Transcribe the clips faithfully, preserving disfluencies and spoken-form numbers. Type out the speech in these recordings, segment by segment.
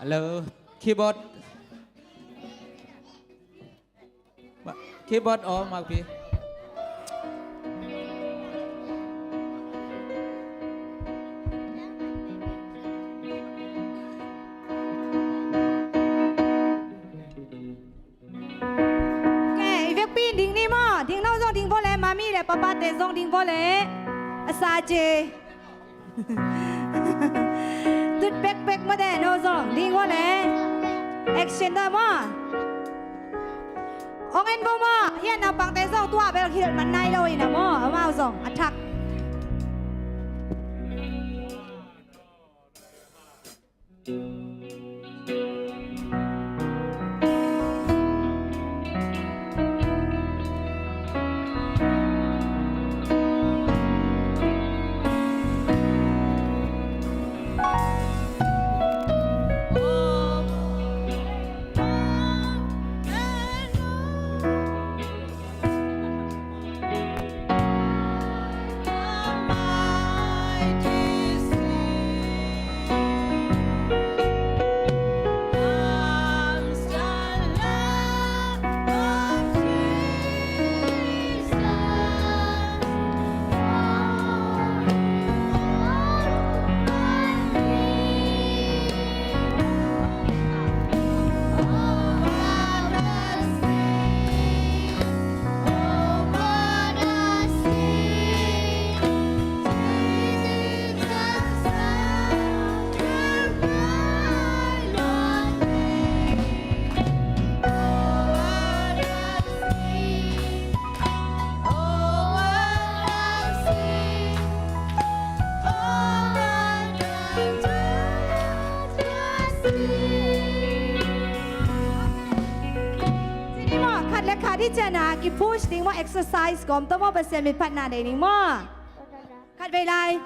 Hello. Keyboard. Ma-, keyboard aw, Makpi. Ok, i vekpi in ding ni maw. Ding no zong ding vawh le, mami le papate zong ding vawh le. A sa ce. Tut pekpek mawte, no zong ding vawh le. Action ta maw. Ong en vo maw. Hian naupangte zong tua bel hilh man nai lo ina maw. Amau zong a thak. Cih ni maw, khat le khat i ciangin a ki-push ding maw, exercise gawm tawh maw, Pasian min phatna nei ding maw. Khat vei lai.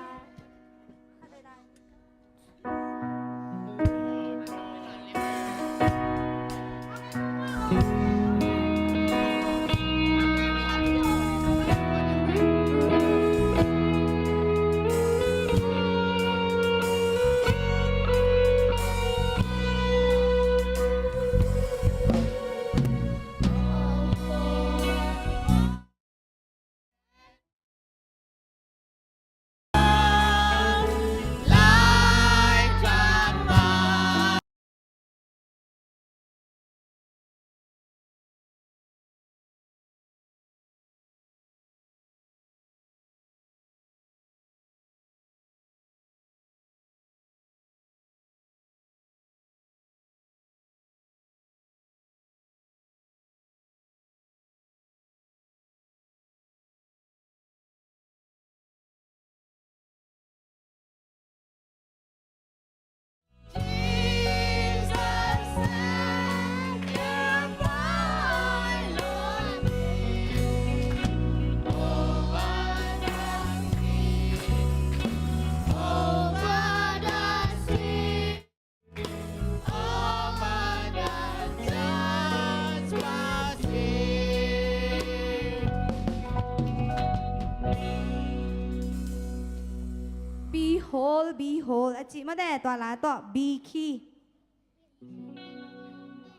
Behold, behold. A cih mawte, tua la tawh, B key.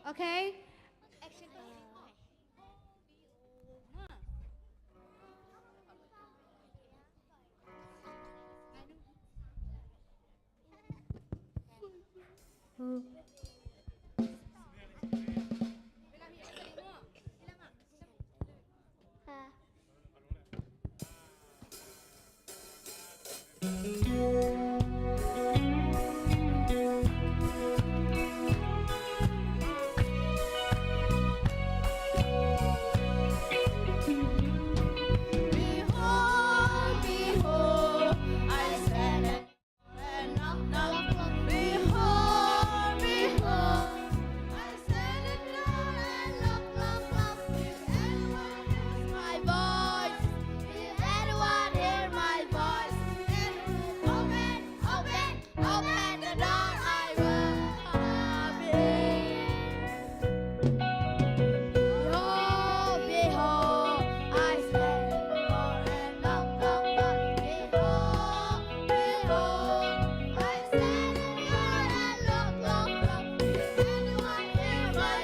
Okay?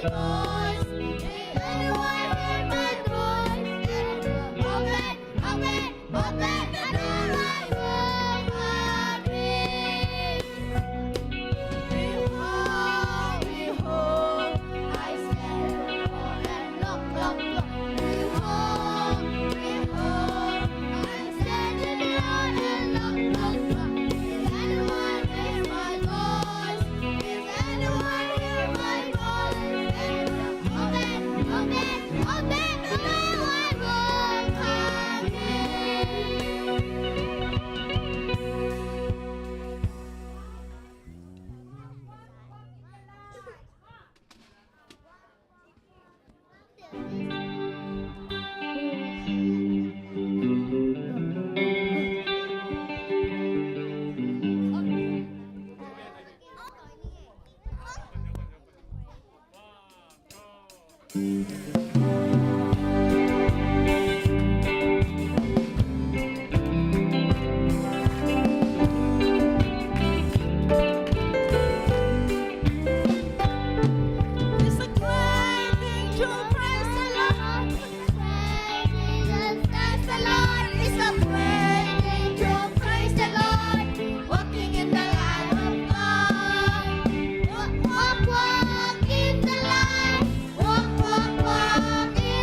Voice. If anyone hear my voice, open, open, open the door, I will come in. Behold, behold, I stand at the door and knock, knock, knock. Behold, behold, I stand at the door and knock, knock, knock. If anyone hear my voice, if anyone hear my voice, open, open, open the door, I will come in. It's a great thing to praise the Lord. Praise the Lord. It's a great thing to praise the Lord. Walking in the light of God. Walk, walk, walk in the light. Walk, walk, walk in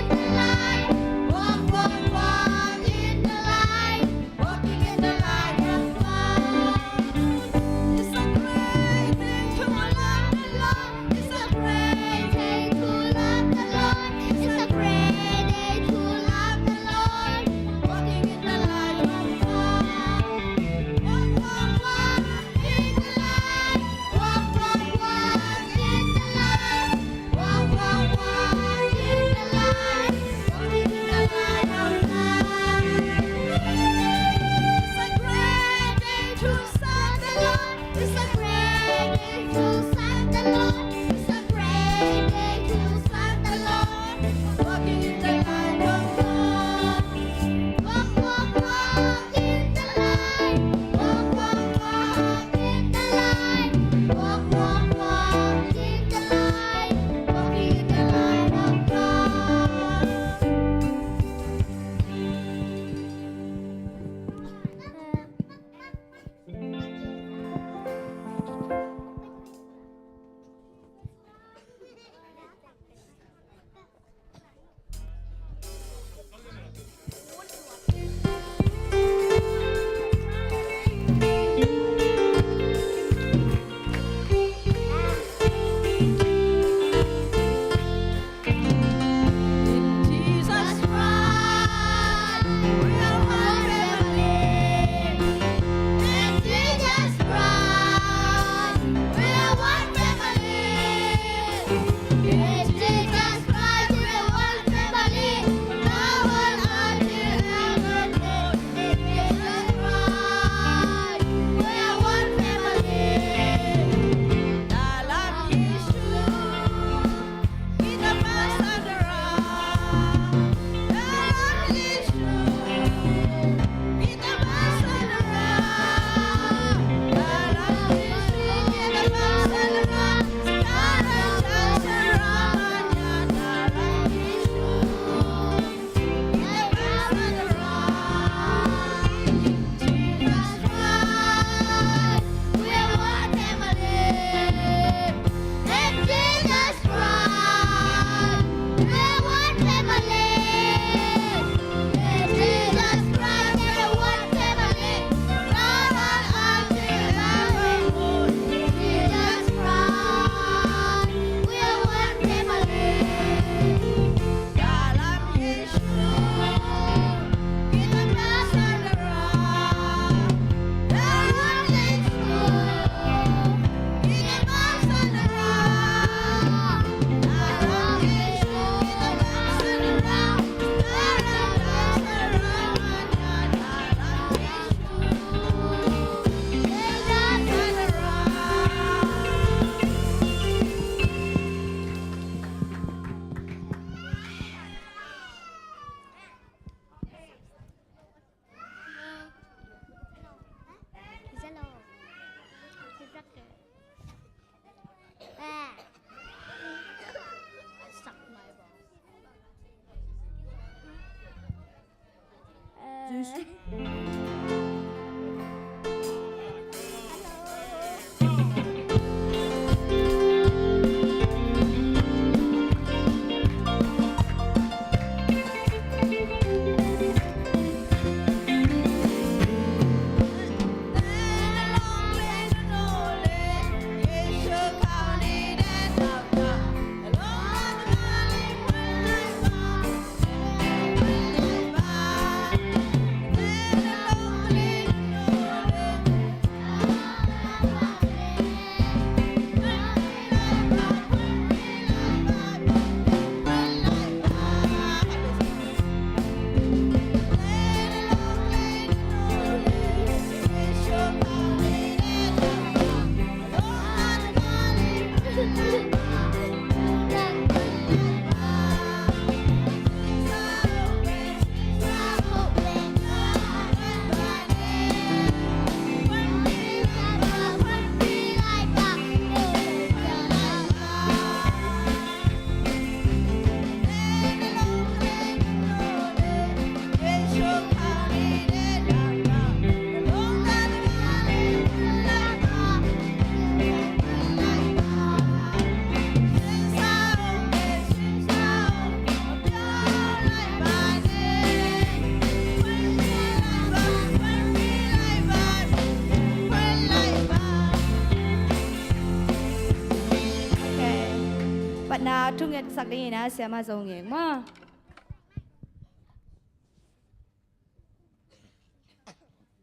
Patna thunget sak ding ina, Siama Zo Ngek maw.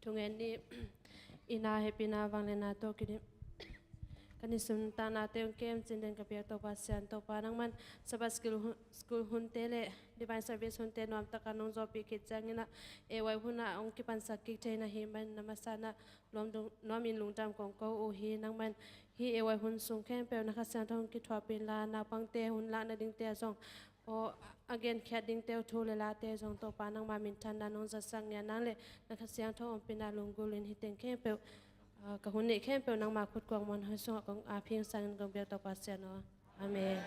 Thungen ni. Ina hehpihna vangliatna tawh kidim, ka nisim taknate hong kem cin den ka biak Topa Sian, Topa nangman Sabbath school hun, school hunte le Divine Service hunte nuamtaka nong zawhpih khit ciangin ah, A Y hunah hong kipansak kik thei na hih man na masa in ah nuam dung, nuamin lungdam kong ko uh hi. Nangman hih A Y hun sung khempeuh na Kha Siangtho hong kithuahpih inla, naupangte hun lakna dingte ah zong aw a genkhiat dingte uh thu le late zong Topa nangma minthanna nong zatsak ngiat nang le na Kha Siangtho ompihna lunggulh in hih teng khempeuh, ah, ka hun neih khempeuh nangma khut kuang muanhuai sungah kong ap hing sangin kong biak Topa Sian aw. Amen.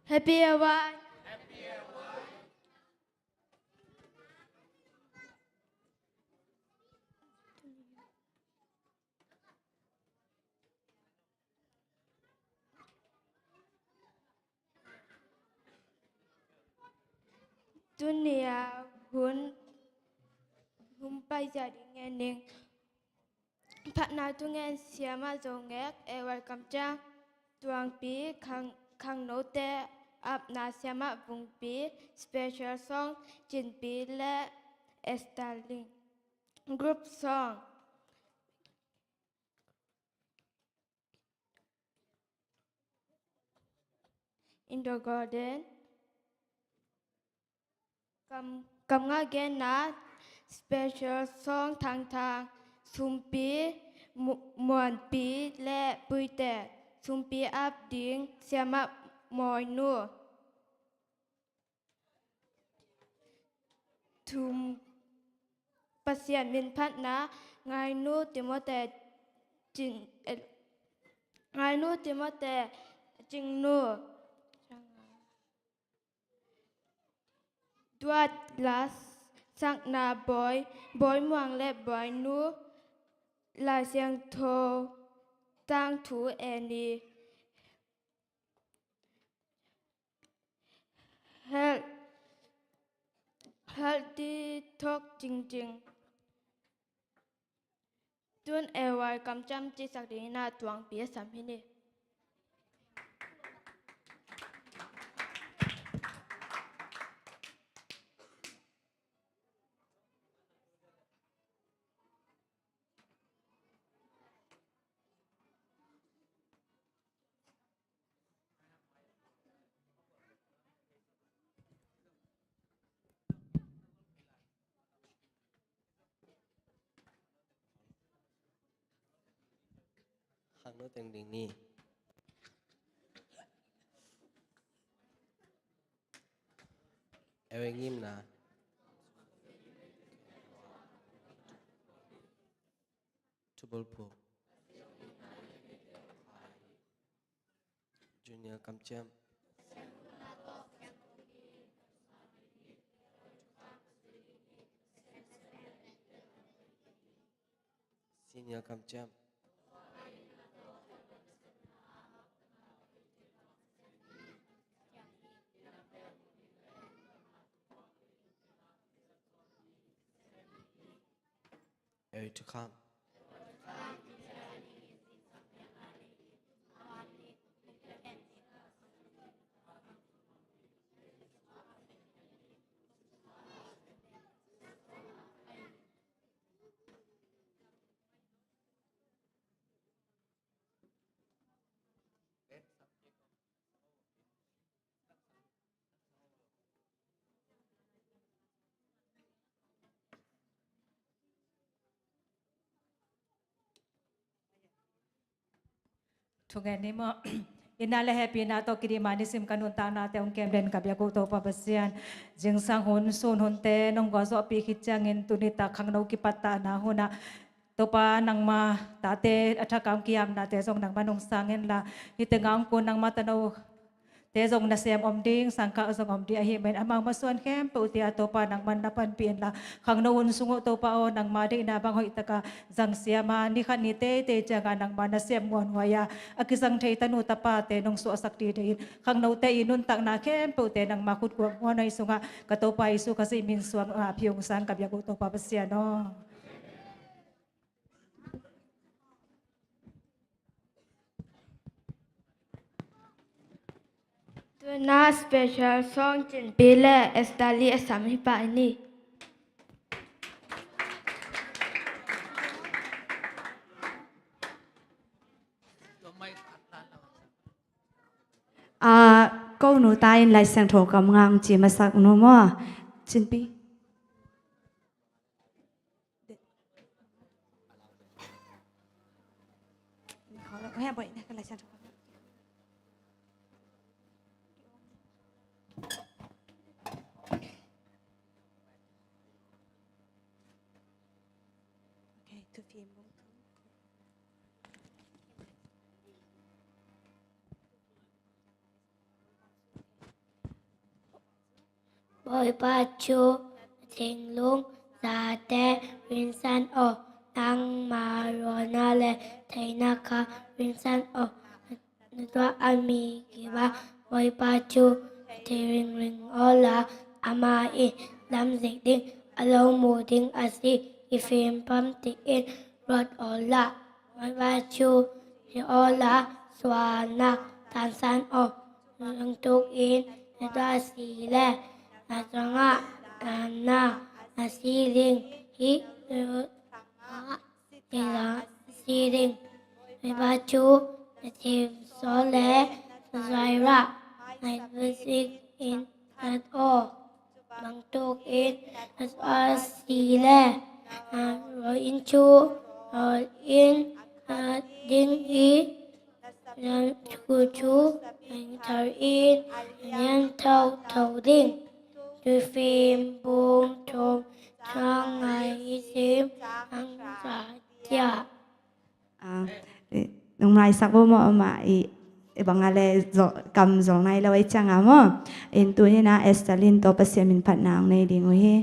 Happy A Y. Tuni a hun hong paizia ding ngen ning. Phatna thungen Siama Zo Ngek, A Y kamciam tuangpi, khang, khangnote apna Siama Vungpi, special song Cinpi le Esther Ling. Group song. In the garden. Kam, kam nga genna special song Thangthang, Sumpi, Mu-, Muanpi le Puite. Sumpi ap ding Siama Mawinu. Thum, Pasian min phatna, Ngainu Timote Cing, eh, Ngainu Timote Cingnu. Duat la sakna Bawi, Bawi Muang le Bawi Nu, Lai Siangtho tangthu Annie. Hel, hel di thok cingcing. Tun A Y kamciam cisak dingin a tuangpi a sam hi ni. Khangno teng ding ni. Ei ngimna. Thubulphu. Junior kamciam. Senior kamciam. Area to come. Thungen ni maw. Itna le hehpihna tawh kidim a nisim ka nuntaknate hong kem den ka biak uh Topa Pasian. Zingsang hun, sun hunte nong gualzawhpih khit ciangin tuni tak khangno kipattahna hunah Topa nangma tate a thak a hong kihamnate zong nangma nong sang inla, hih tengah hong kun nangma tano te zong nasem om ding, sangkah zong om ding ahih manin amau masuan khempeuh te ah Topa nangman na panpih inla, khangno hun sung uh Topa aw, nangma deihna bang hoih taka zangsiam a, ni khat ni teitei ciangah nangma nasem muanhuai a, a kizang thei tanu tapate nong suahsak dingin khangnote i nuntakna khempeuhte nangma khutkuang muanhuai sungah ka Topa Jesu Khazih min suang a phi hong sang ka biak uh Topa Pasian aw. Tuna special song Cinpi le Esther Lee a sam hi pah ni. Ah, ko nu ta in Lai Siangtho kam ngang ci masak nu maw? Cinpi. Bawipa thu, thinglung zate ringsan aw, nangma ruahna le theihna kha ringsan aw. Na tuah a mi kiangah Bawipa thu thei ringring awla, amah in lamzik ding a lo mu ding a si, i fim pam tiin ruat awla. Bawipa thu thei awla, suahna tangsan aw. Nang tukin na tuah a si le, na tuangah na na si ding hi. Ila si ding. Bawipa thu na thim sawl le na zuai rah. Ngai basic in at aw. Bangtuk in na suah a si le, na rawl in thu rawl in na ding i, na thu thu na thar in na nian thotho ding. Tuifim bung thum, cang ngai i sim, cang za ciah. Ah, eh, nong maisak bo maw amah i, i bang a le zol, kam zol nai lo i ciang a maw. In tuni na Esther Lee tawh Pasian min phatna hong nei ding uh hi.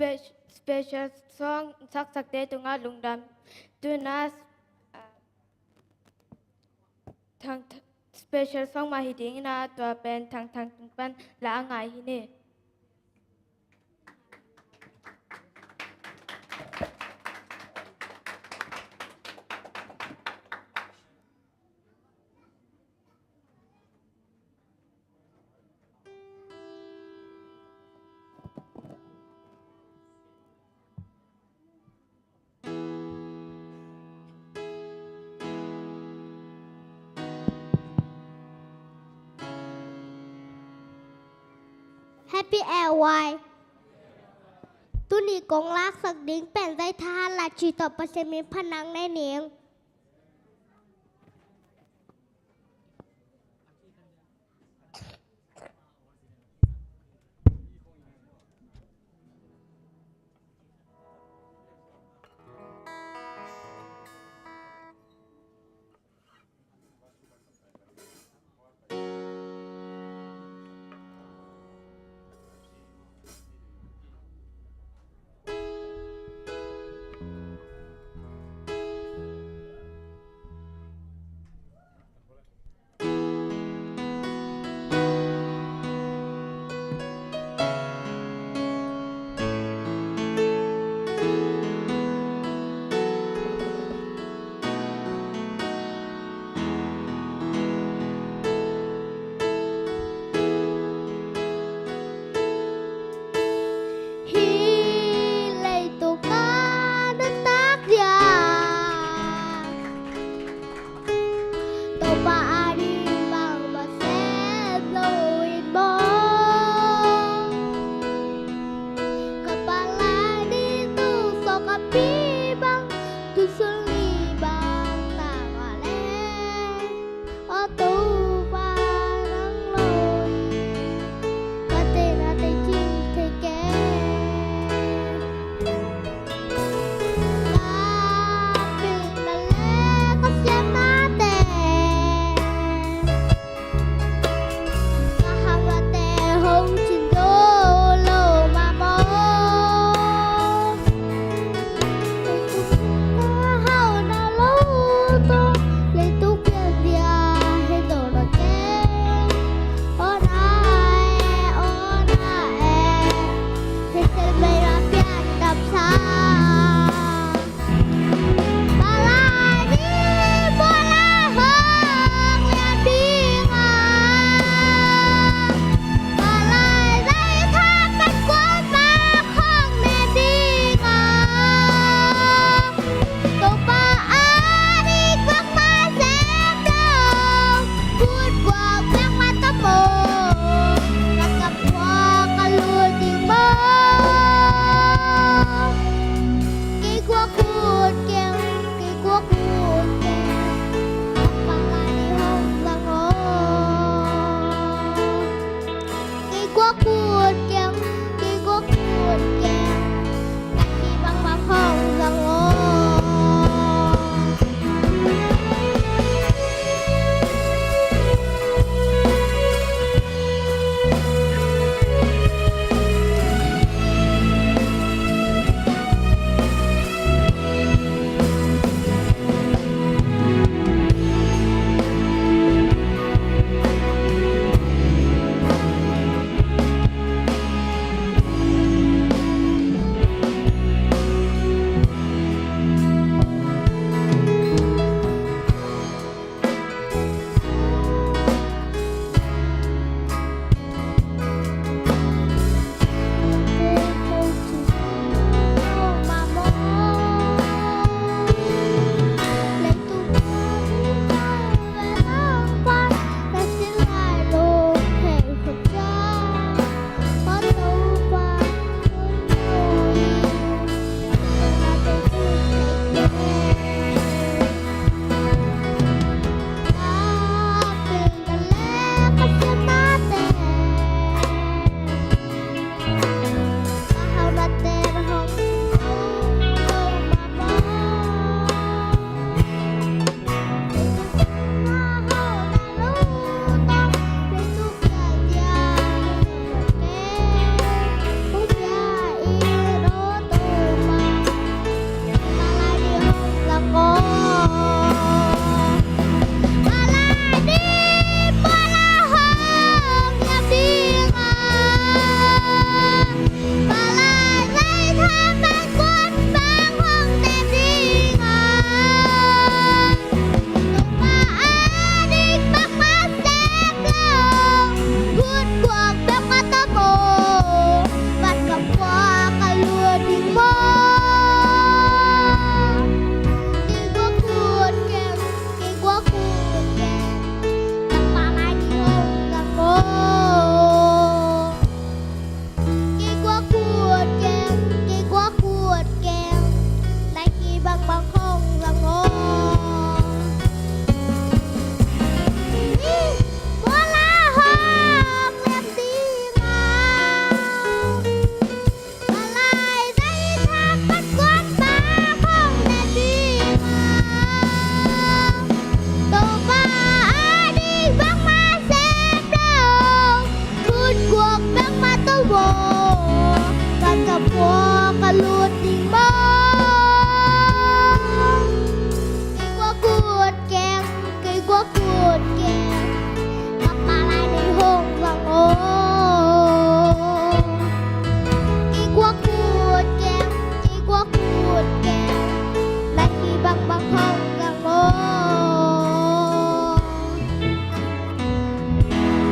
Spe-, special song saksakte tungah lungdam. Tuna, ah, thang, special song mah hi ding ina, tua pen Thangthang tung pan la a ngai hi ni. Happy L Y. Tuni kong laksak ding pen Zai Thahat Latci tawh Pasian min phatna nei ning.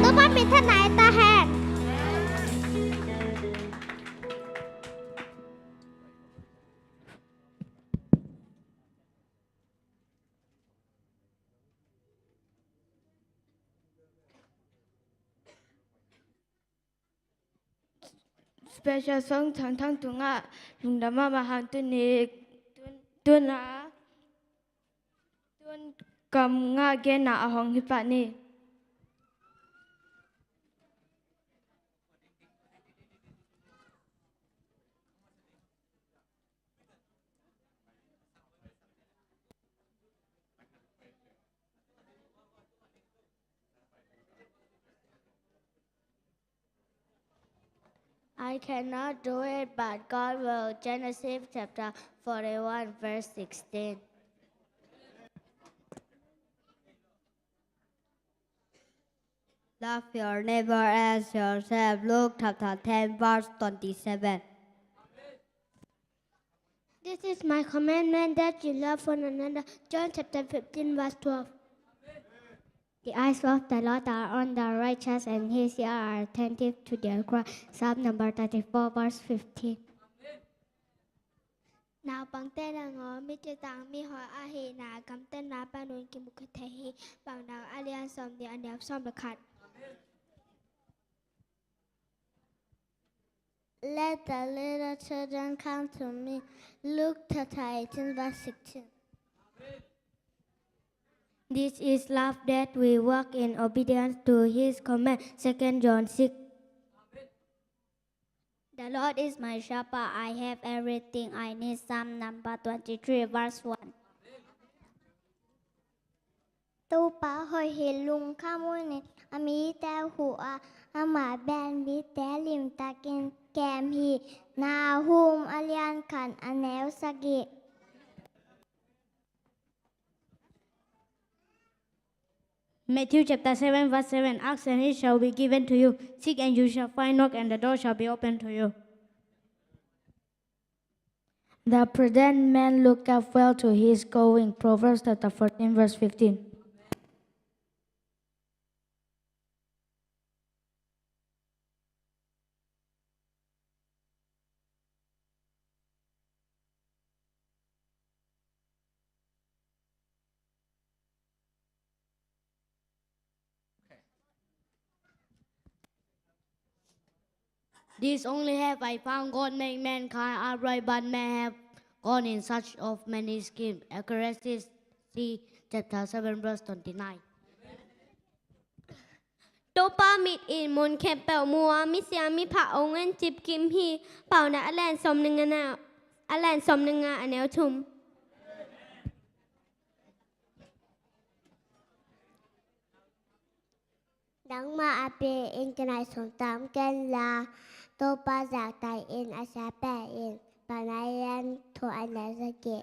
Topa min thanna ta hen. Special song, Thangthang tungah lungdam mahmah hang, tuni, tun, tuna, tun kam nga genna a hong hi pah ni. I cannot do it, but God will. Genesis chapter forty-one, verse sixteen. Love your neighbor as yourself. Luke chapter ten, verse twenty-seven. This is my commandment, that you love one another. John chapter fifteen, verse twelve. The eyes of the Lord are on the righteous, and his ears are attentive to their cry. Psalm number thirty-four, verse fifteen. Naupangte nangawn, mi cih tang mihoih ahihna gamtatna panun kimu kha thei hi. Paunak a lian sawmnih, a neu sawm le khat. Let the little children come to me. Luke chapter eighteen, verse sixteen. This is love, that we walk in obedience to his command. Second John six. The Lord is my shepherd, I have everything I need. Psalm number twenty-three, verse one. Topa hoih hi, lungkham un, a mite huh a, ama bel mite limtakin kem hi. Nahum a lian khat, a neu sagih. Matthew chapter seven, verse seven. Ask and it shall be given to you. Seek and you shall find. Knock and the door shall be opened to you. The prudent man looketh well to his going. Proverbs chapter fourteen, verse fifteen. This only have I found: God make mankind upright, but man have gone in search of many schemes. Ecclesiastes chapter seven, verse twenty-nine. Topa mit in mun khempeuh mu a, misia miphak hong en cipkim hi. Paunak a lian sawmnih, a neu, a lian sawmnih, a neu thum. Nangmah a pi in kinai sung tam ken la, Topa zaktai in a sia pen in. Paunak a lian thum, a neu sagih.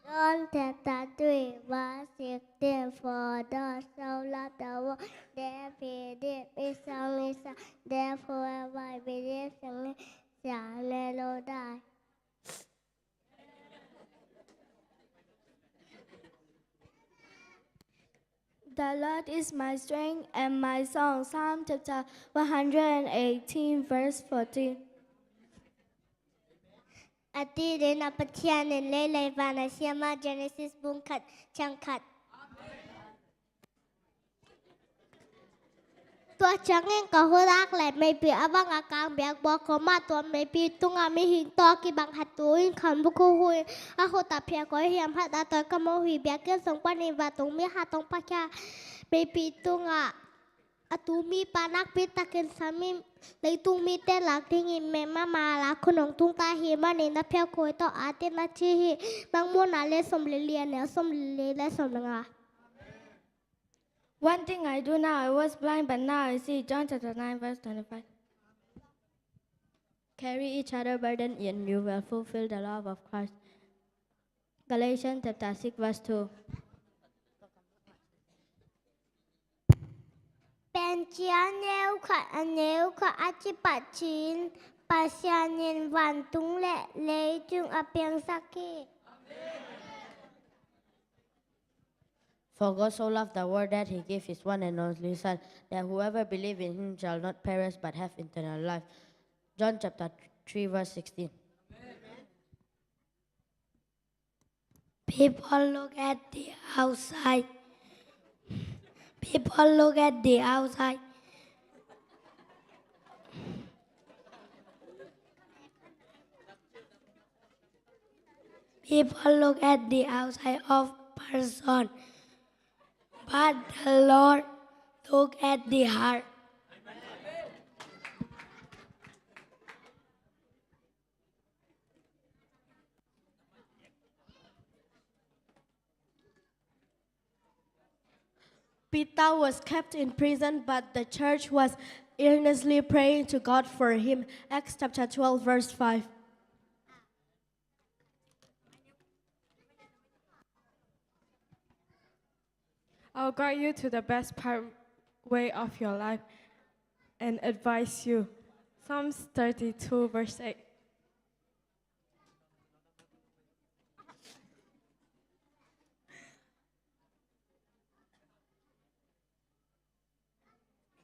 John chapter three, verse sixteen. For God so loved the world, that he gave his only Son, that whoever believes in him shall never die. The Lord is my strength and my song. Psalm chapter one hundred and eighteen, verse fourteen. A dihleh a Pathian in lei le van a siam a. Genesis bung khat, ciang khat. Tua ciangin ka hun lak leh meipi a vang a kang biakbuk a om a, tua meipi tungah mihing tawh kibang khat tu in khanvuk huhu in a khut ah phial kawi hiam khat a tawi ka mu hi. Biakinn sung panin vantung mi khat hong pai khia. Meipi tungah a tu mipa nakpi takin sam in, leitung mite lak dingin mei mahmah a la khun hong tung ta ahih manin na phial kawi tawh at in, a ci hi. Mangmuhna a lian sawm le li, a neu sawm le li le sawm le nga. One thing I do now, I was blind, but now I see. John chapter nine, verse twenty-five. Carry each other burden, and you will fulfill the law of Christ. Galatians chapter six, verse two. Pen ciang neu khat. a neu kha a cipat cin Pasian in vantung le leitung a piangsak hi. For God so loved the world that he gave his one and only Son, that whoever believes in him shall not perish but have eternal life. John chapter three, verse sixteen. People look at the outside. People look at the outside. People look at the outside of person, but the Lord look at the heart. Peter was kept in prison, but the church was earnestly praying to God for him. Acts chapter twelve, verse five. I'll guide you to the best pathway of your life and advise you. Psalms thirty-two, verse eight.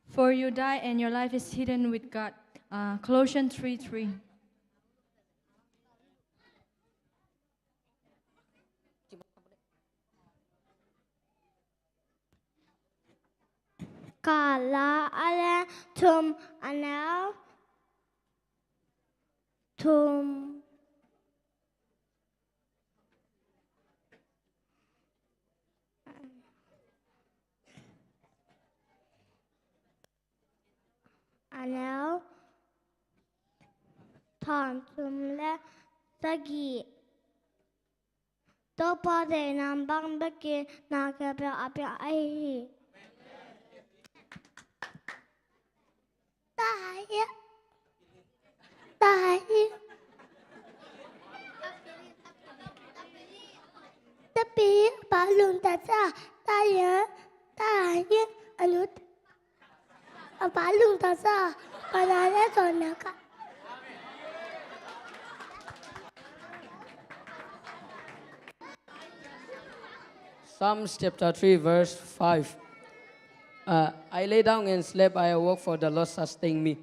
For you die and your life is hidden with God. Uh, Colossians three three. Kala ale thum anel thum. Anel thum thum le sagih. Topa deihna bang bekin na khempeuh a piang ahi hi. Tahi. Tahi. Tapi balung tasa. Tahi. Tahi. Anut. Apa lung tasa? Panale sonaka. Psalms chapter three, verse five. Uh, I lay down and slept, I awoke, for the Lord sustain me.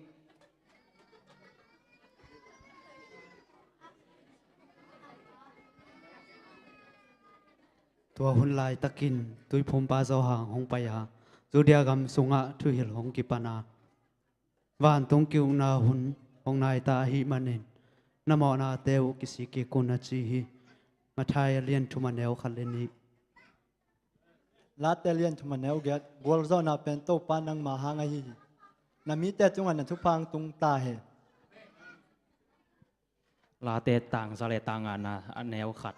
Tua hun laitakin Tuiphumpa Johan hong pai a, Judea gam sungah thuhilh hong kipan a, vantung ki-ukna hun hong naita ahih manin na mawhnate uh kisik kik un, a ci hi. Matthai a lian thum a neu khat le nih. Late lian thum a neu giat. Gualzawhna pen Topa nangma hang ahi hi. Na mite tungah na thupha hong tung ta hen. Late tang za le tang nga na a neu khat.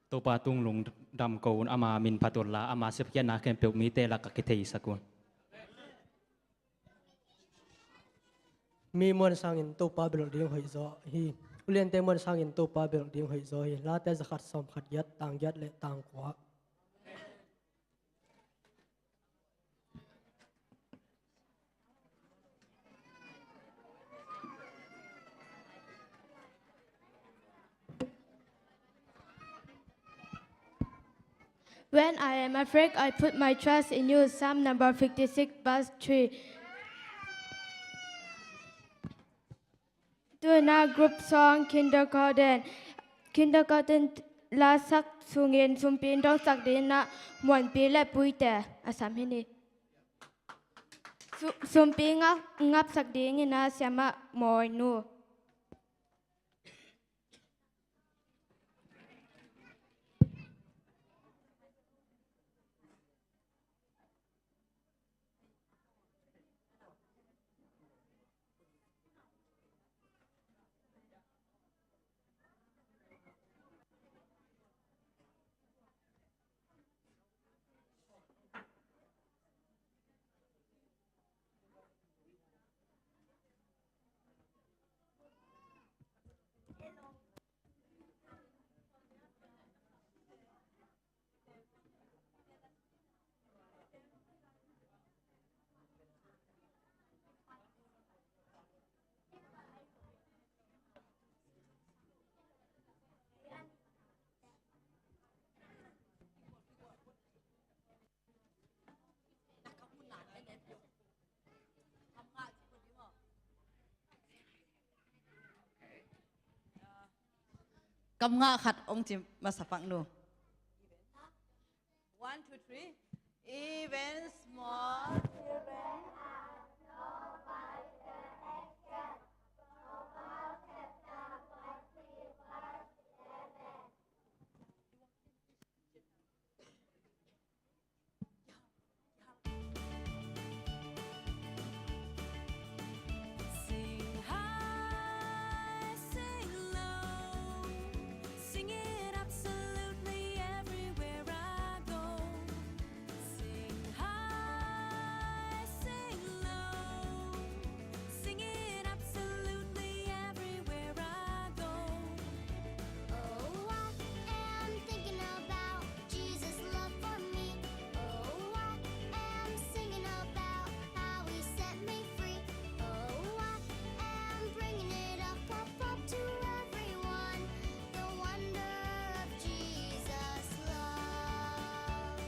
Topa tung lungdam ko un, ama min phat unla, ama sepkhiatna khempeuh mite lakah kitheisak un. Mi muan sangin Topa belh ding hoih zaw hi. Uliante muan sangin Topa belh ding hoih zaw hi. Late za khat sawm khat giat, tang giat le tang kua. When I am afraid, I put my trust in you. Psalm number fifty-six, verse three. Tuna group song kindergarten. Kindergarten lasak sungin sumpi in dongsak dingin ah muanpi le puite a sam hi ni. Su-, sumpi ngap, ngapsak dingin ah siamah Mawi Nu. Sawmnga khat hong ci masa pak nu. One, two, three. Even small children have no wiser excel. Proverbs chapter fourteen, verse eleven. Sing high, sing low, sing it absolutely everywhere I go. Sing high, sing low, sing it absolutely everywhere I go. Oh, I am thinking about Jesus' love for me. Oh, I am singing about how he set me free. Oh, I am bringing it up, up, up to everyone, the wonder of Jesus' love.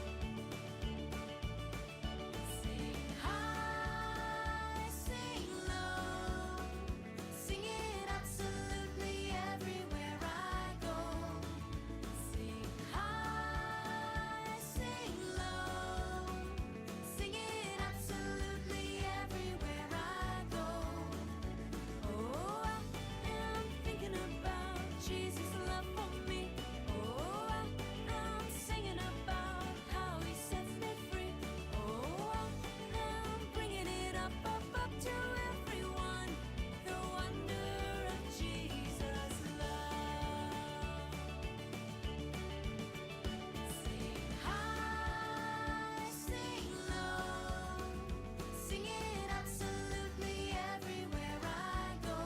Sing high, sing low, sing it absolutely everywhere I go. Sing high, sing low, sing it absolutely everywhere I go. Oh, I am thinking about Jesus' love for me. Oh, I am singing about how he sets me free. Oh, I am bringing it up, up, up to everyone, the wonder of Jesus' love. Sing high, sing low, sing it absolutely everywhere I go.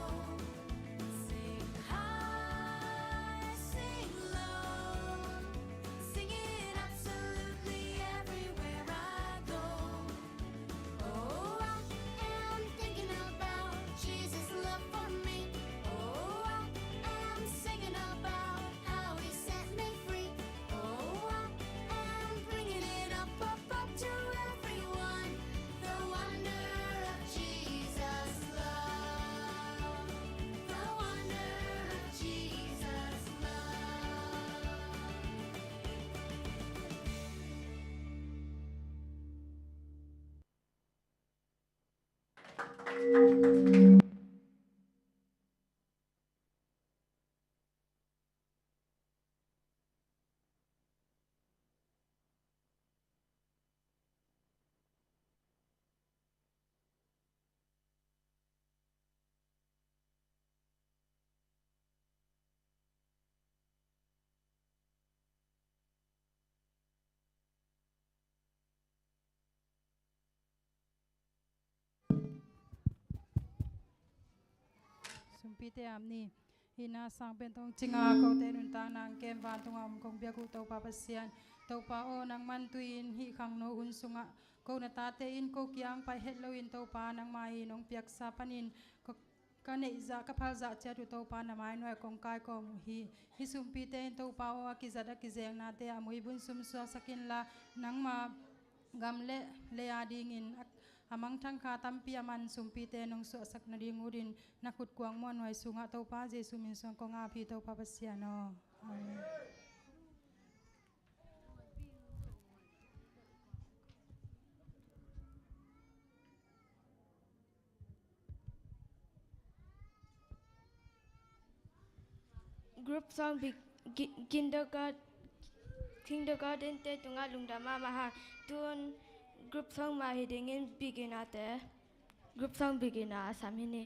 Sing high, sing low, sing it absolutely everywhere I go. Oh, I am thinking about Jesus' love for me. Oh, I am singing about how he set me free. Oh, I am bringing it up, up, up to everyone, the wonder of Jesus' love, the wonder of Jesus' love. Sumpite ap ni. Hihna sang pen tawng cinga kote nuntakna hong kem vantung a om kong biak uh Topa Pasian. Topa aw, nangman tui-in hih khangno hun sungah ko na tate in ko kiang pai het loin Topa nangmah in hong piaksa panin ko ka neih zah, ka phal zah ciat uh Topa na mai nuai kong kaikawm uh hi. Hih sumpite in Topa aw, a kizat a kizeknate a muibun sum suaksak inla, nangma gam le lei a dingin a, a mangthang kha tampi a man sumpite nong suahsak nading utin na khut kuang muanhuai sungah Topa Jesu min suang kong ap hi Topa Pasian aw. Amen. Group song be-, gi-, kindergarten, kindergarten te tungah lungdam mahmah hang. Tun group song mah hi dingin beginner te. Group song beginner a sam hi ni.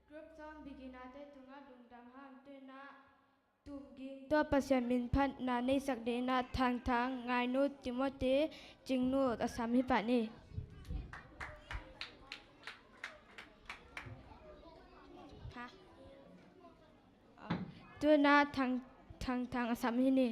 Group song, beginner te tungah lungdam ham. Tu-in ah tum ging tawh Pasian min phatna neihsak dingin ah Thangthang, Ngainu, Timothy, Cingnu a sam hi pah ni. Ha? Tu-in ah Thang, Thangthang a sam hi ni.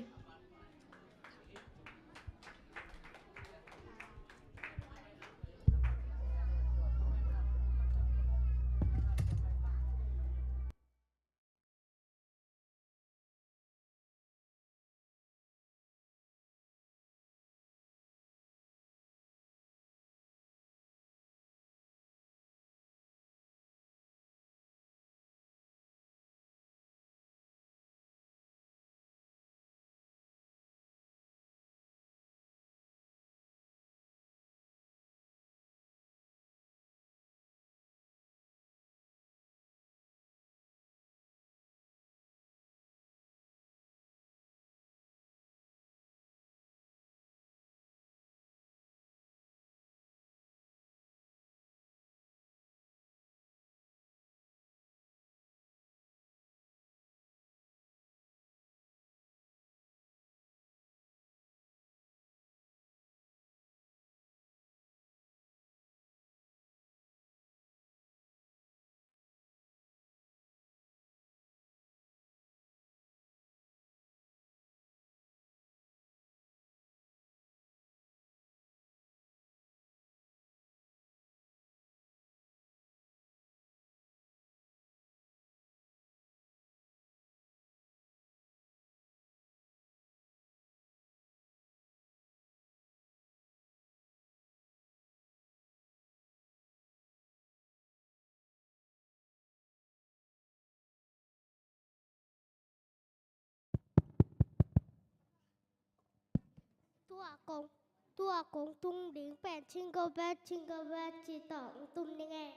Tua kong, tua kong tung ding pen Jingle Bell, Jingle Bell ci tawh tung ding e.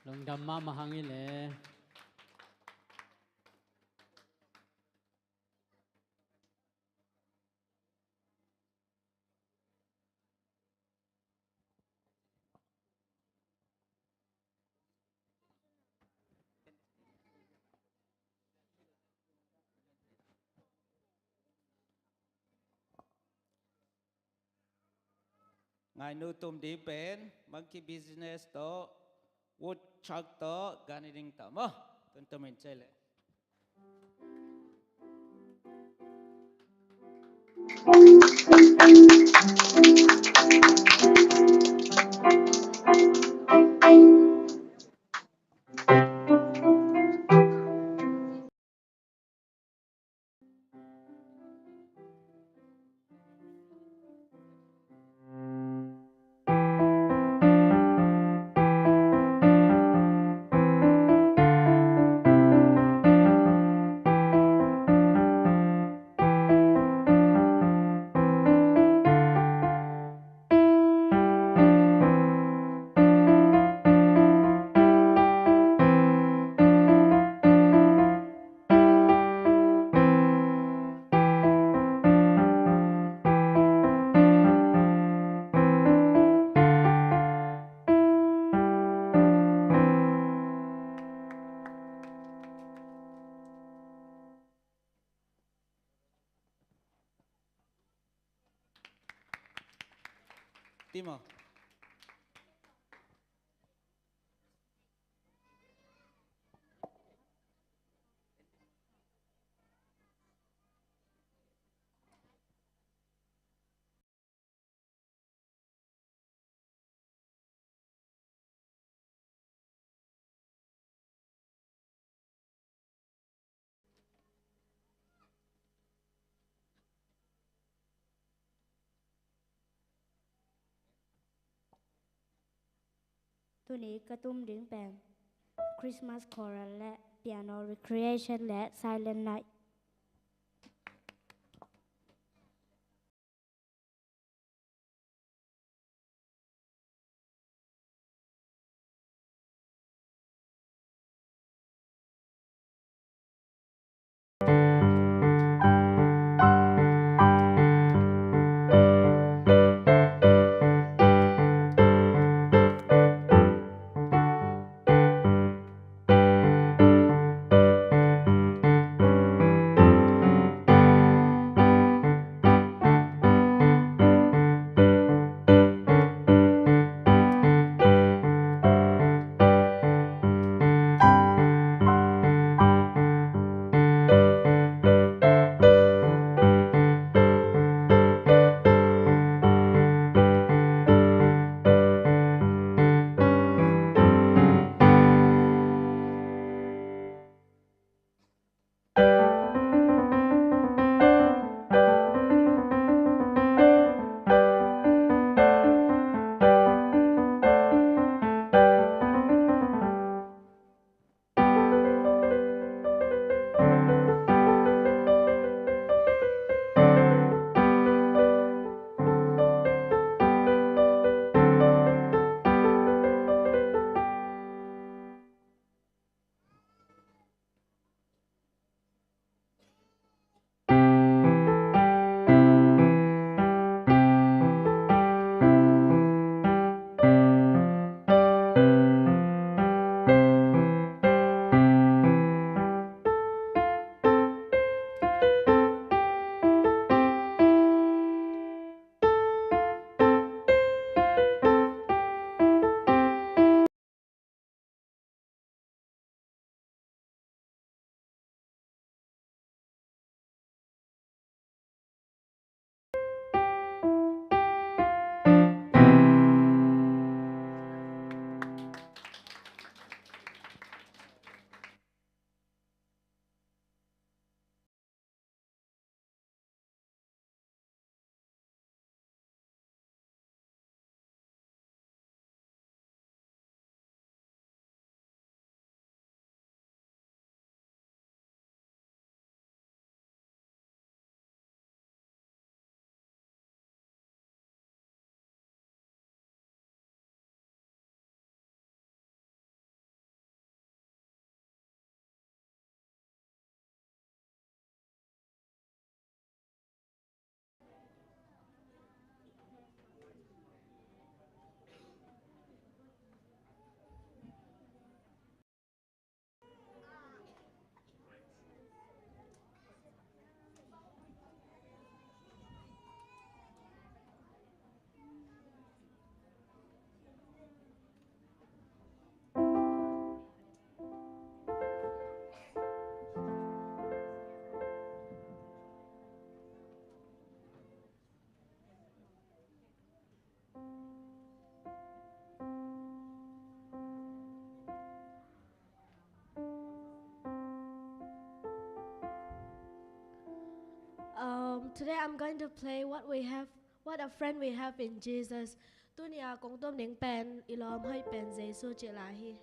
Lungdam mahmah hang i le. Ngainu tum ding pen monkey business tawh, woodchuck tawh, gardening tawh maw. Tun tum in ciai leh. Timo. Tuni ka tum ding pen Christmas Choral le Piano Recreation le Silent Night. Today I'm going to play What We Have, What a Friend We Have in Jesus. Tuni a kong tuam ding pen, i lawm hoih pen Jesu cih la hi.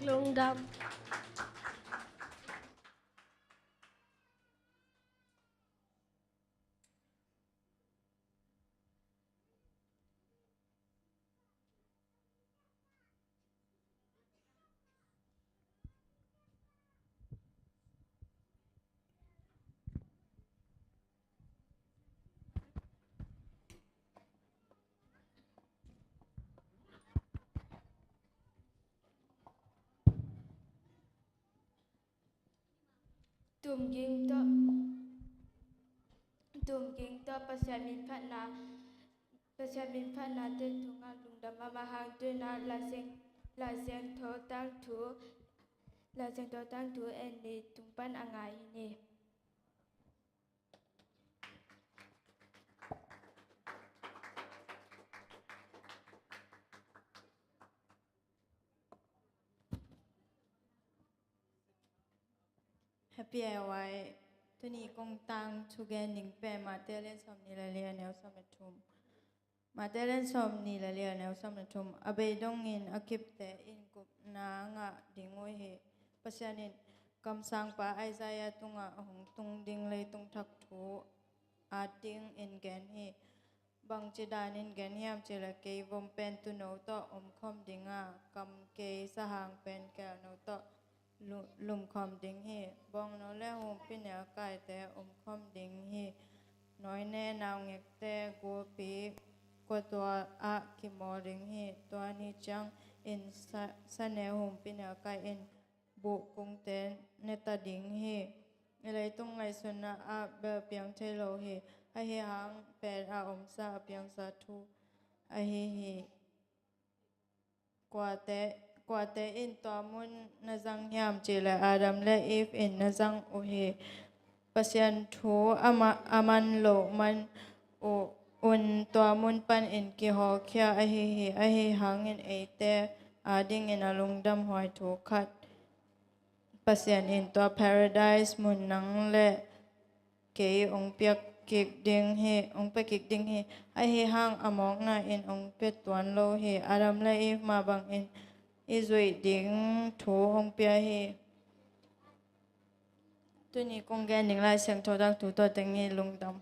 Lungdam. Tumging tawh, tumging tawh Pasian min phatna, Pasian min phatnate tungah lungdam mahmah hang, tu-in ah Lai Siang, Lai Siangtho tangthu, Lai Siangtho tangthu en ni, tung pan a ngai hi ni. Happy A Y Tuni kong tangthu gen ding pen Matthai lian sawmnih le li, a neu sawm le thum. Matthai lian sawmnih le li, a neu sawm le thum. A bei dongin a kipte in gupna ngah ding uh hi. Pasian in kamsangpa Isaiah tungah a hong tung ding leitung thak thu at dingin gen hi. Bangci danin gen hiam cih leh, kei vom pen tuuno tawh omkhawm ding a, kam kei sahang pen kelno tawh lu-, lumkhawm ding hi. Bawngno le humpineh a kaite omkhawm ding hi. Nawine naungekte gulpi kuatua ah kimawl ding hi. Tua ni ciangin sa-, sane humpineh a kai in buhkungte neta ding hi. I leitung ngaihsutna ah bel piang thei lo hi. Ahi hang pen a omsa, a piangsa thu ahi hi. Kuate, kuate in tua mun na zang hiam cih leh, Adam le Eve in na zang uh hi. Pasian thu a ma-, a man loh man uh un tua mun panin kihawlkhia ahi hi. Ahi hangin eite adingin a lungdamhuai thu khat Pasian in tua Paradise mun nang le kei hong pia kik ding hi, hong pia kik ding hi. Ahi hang a mawkna in hong pia tuan lo hi. Adam le Eve mah bangin i zuih ding thu hong pia hi. Tuni kong gen ding Lai Siangtho tangthu tua teng hi. Lungdam.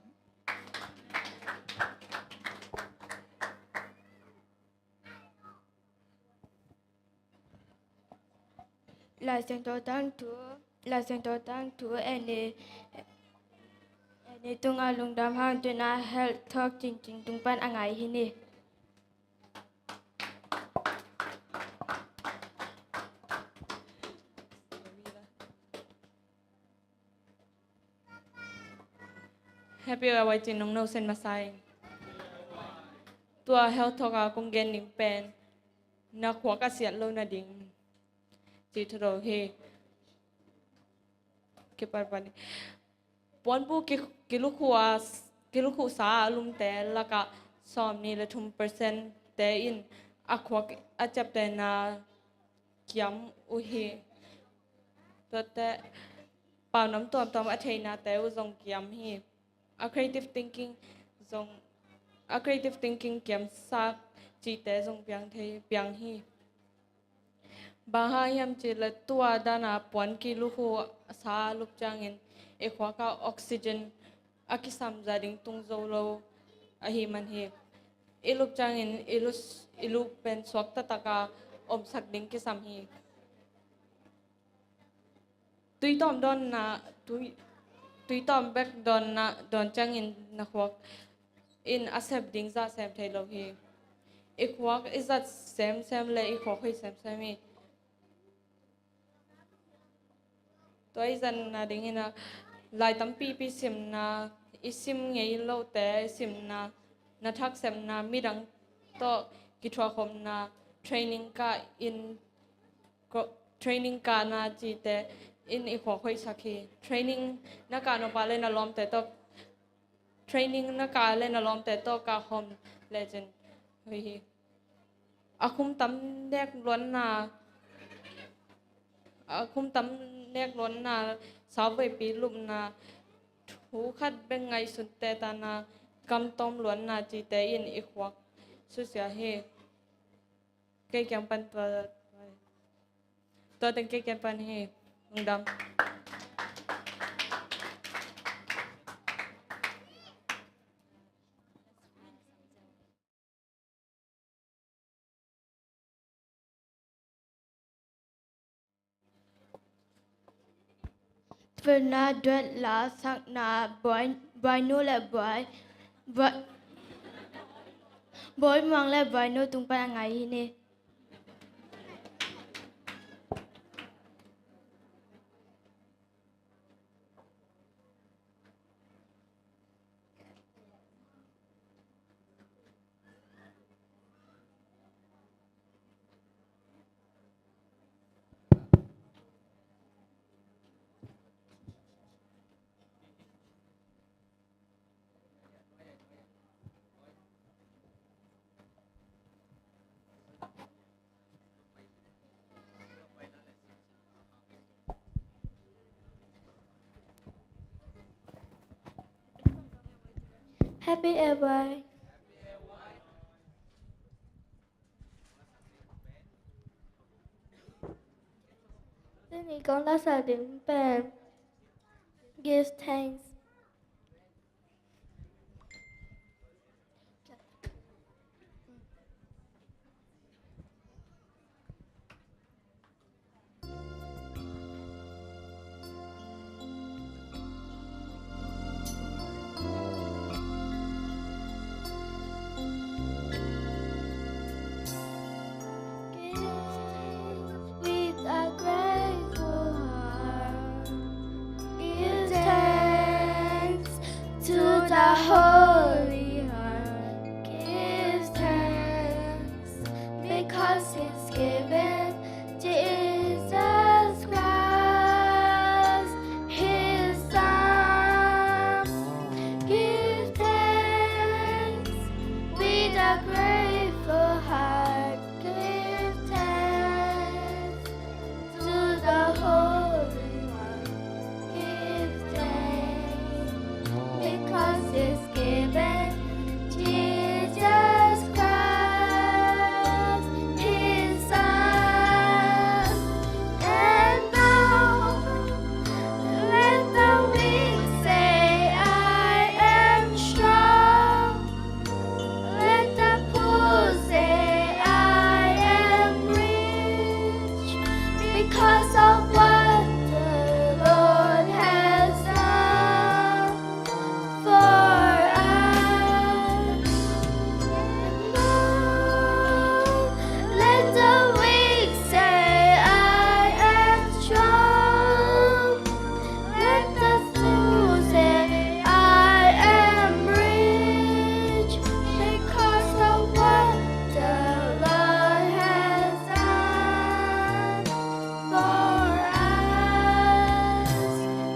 Lai Siangtho tangthu, Lai Siangtho tangthu en ni, en ni tungah lungdam hang. Tu-in ah Health Talk Cingcing tung pan a ngai hi ni. Happy Awai Cin nong no sen masa in. Tua Health Talk a kong gen ding pen na khuak a siat lo nading cih thu do hi. Kipan pan ni. Puanpu ki, kilukhu a, kilukhuhsa a lumte lakah sawmnih le thum percent te in a khuak a ciaptehna kiam uh hi. Tuate paunam tuamtuam a theinate uh zong kiam hi. A creative thinking zong, a creative thinking kiamsak cihte zong piang thei, piang hi. Bang hang hiam cih leh tua dana puan kilukhuhsa lup ciangin i khuak ah oxygen a kisam zah ding tung zo lo ahih man hi. I lup ciangin i lu, i lu pen suak taktak a omsak ding kisam hi. Tuitawm dawnna, tui, tuitawm bek dawnna, dawn ciangin na khuak in a sep ding zah sem thei lo hi. I khuak i zat semsem le i khuak hoih semsem hi. Tua i zatna dingin ah, lai tampipi simna, i sim ngei lote i simna, na thak sepna, midang tawh kithuahkhopna, training kah in, ko-, training kahna cihte in i khuak hoihsak hi. Training na kah nop a le na lawmte tawh, training na kah le na lawmte tawh kahkhawm lecin hoih hi. A khum tam nek luanna, a khum tam nek luanna, sauvepi lupna, thu khat bek ngaihsut tehtana, kam tawm luanna cihte in i khuak susia hi. Kei kiang pan tua, tua teng kei kiang pan hi. Lungdam. Felna, duat la sakna, buai, buainu le buai, buai, buaimuang le buainu tung pan a ngai hi ni. Happy L Y. Tuni kong la sak ding pen Give Thanks. With a grateful heart, give thanks to the Holy One. Give thanks because He's given Jesus Christ, His Son. Give thanks with a grateful heart. Give thanks to the Holy One. Give thanks because He's given Jesus Christ, His Son. And now let the weak say, "I am strong." Let the poor say, "I am rich because of what the Lord has done for us." Let the weak say, "I am strong." Let the fool say, "I am rich because of what the Lord has done for us."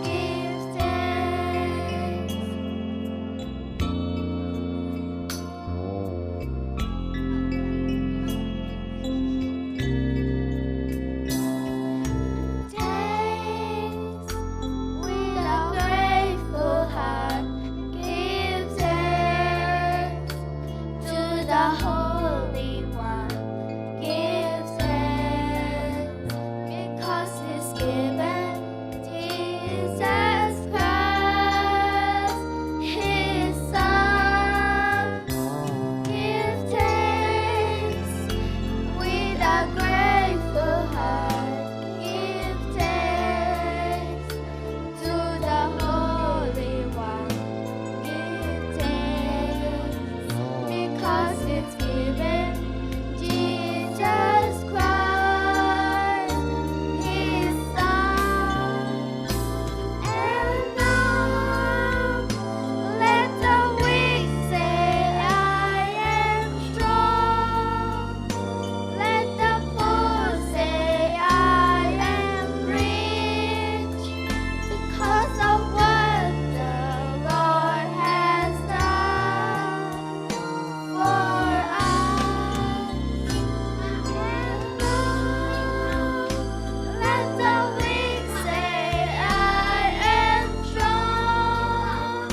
Give thanks. Thanks with a grateful heart. Give thanks to the Holy One. Give thanks because He's given Jesus Christ, His Son. Give thanks with a grateful heart. Give thanks to the Holy One. Give thanks because it's given Jesus Christ, His Son. And now let the weak say, "I am strong." Let the poor say, "I am rich because of what the Lord has done for us." And now let the weak say, "I am strong."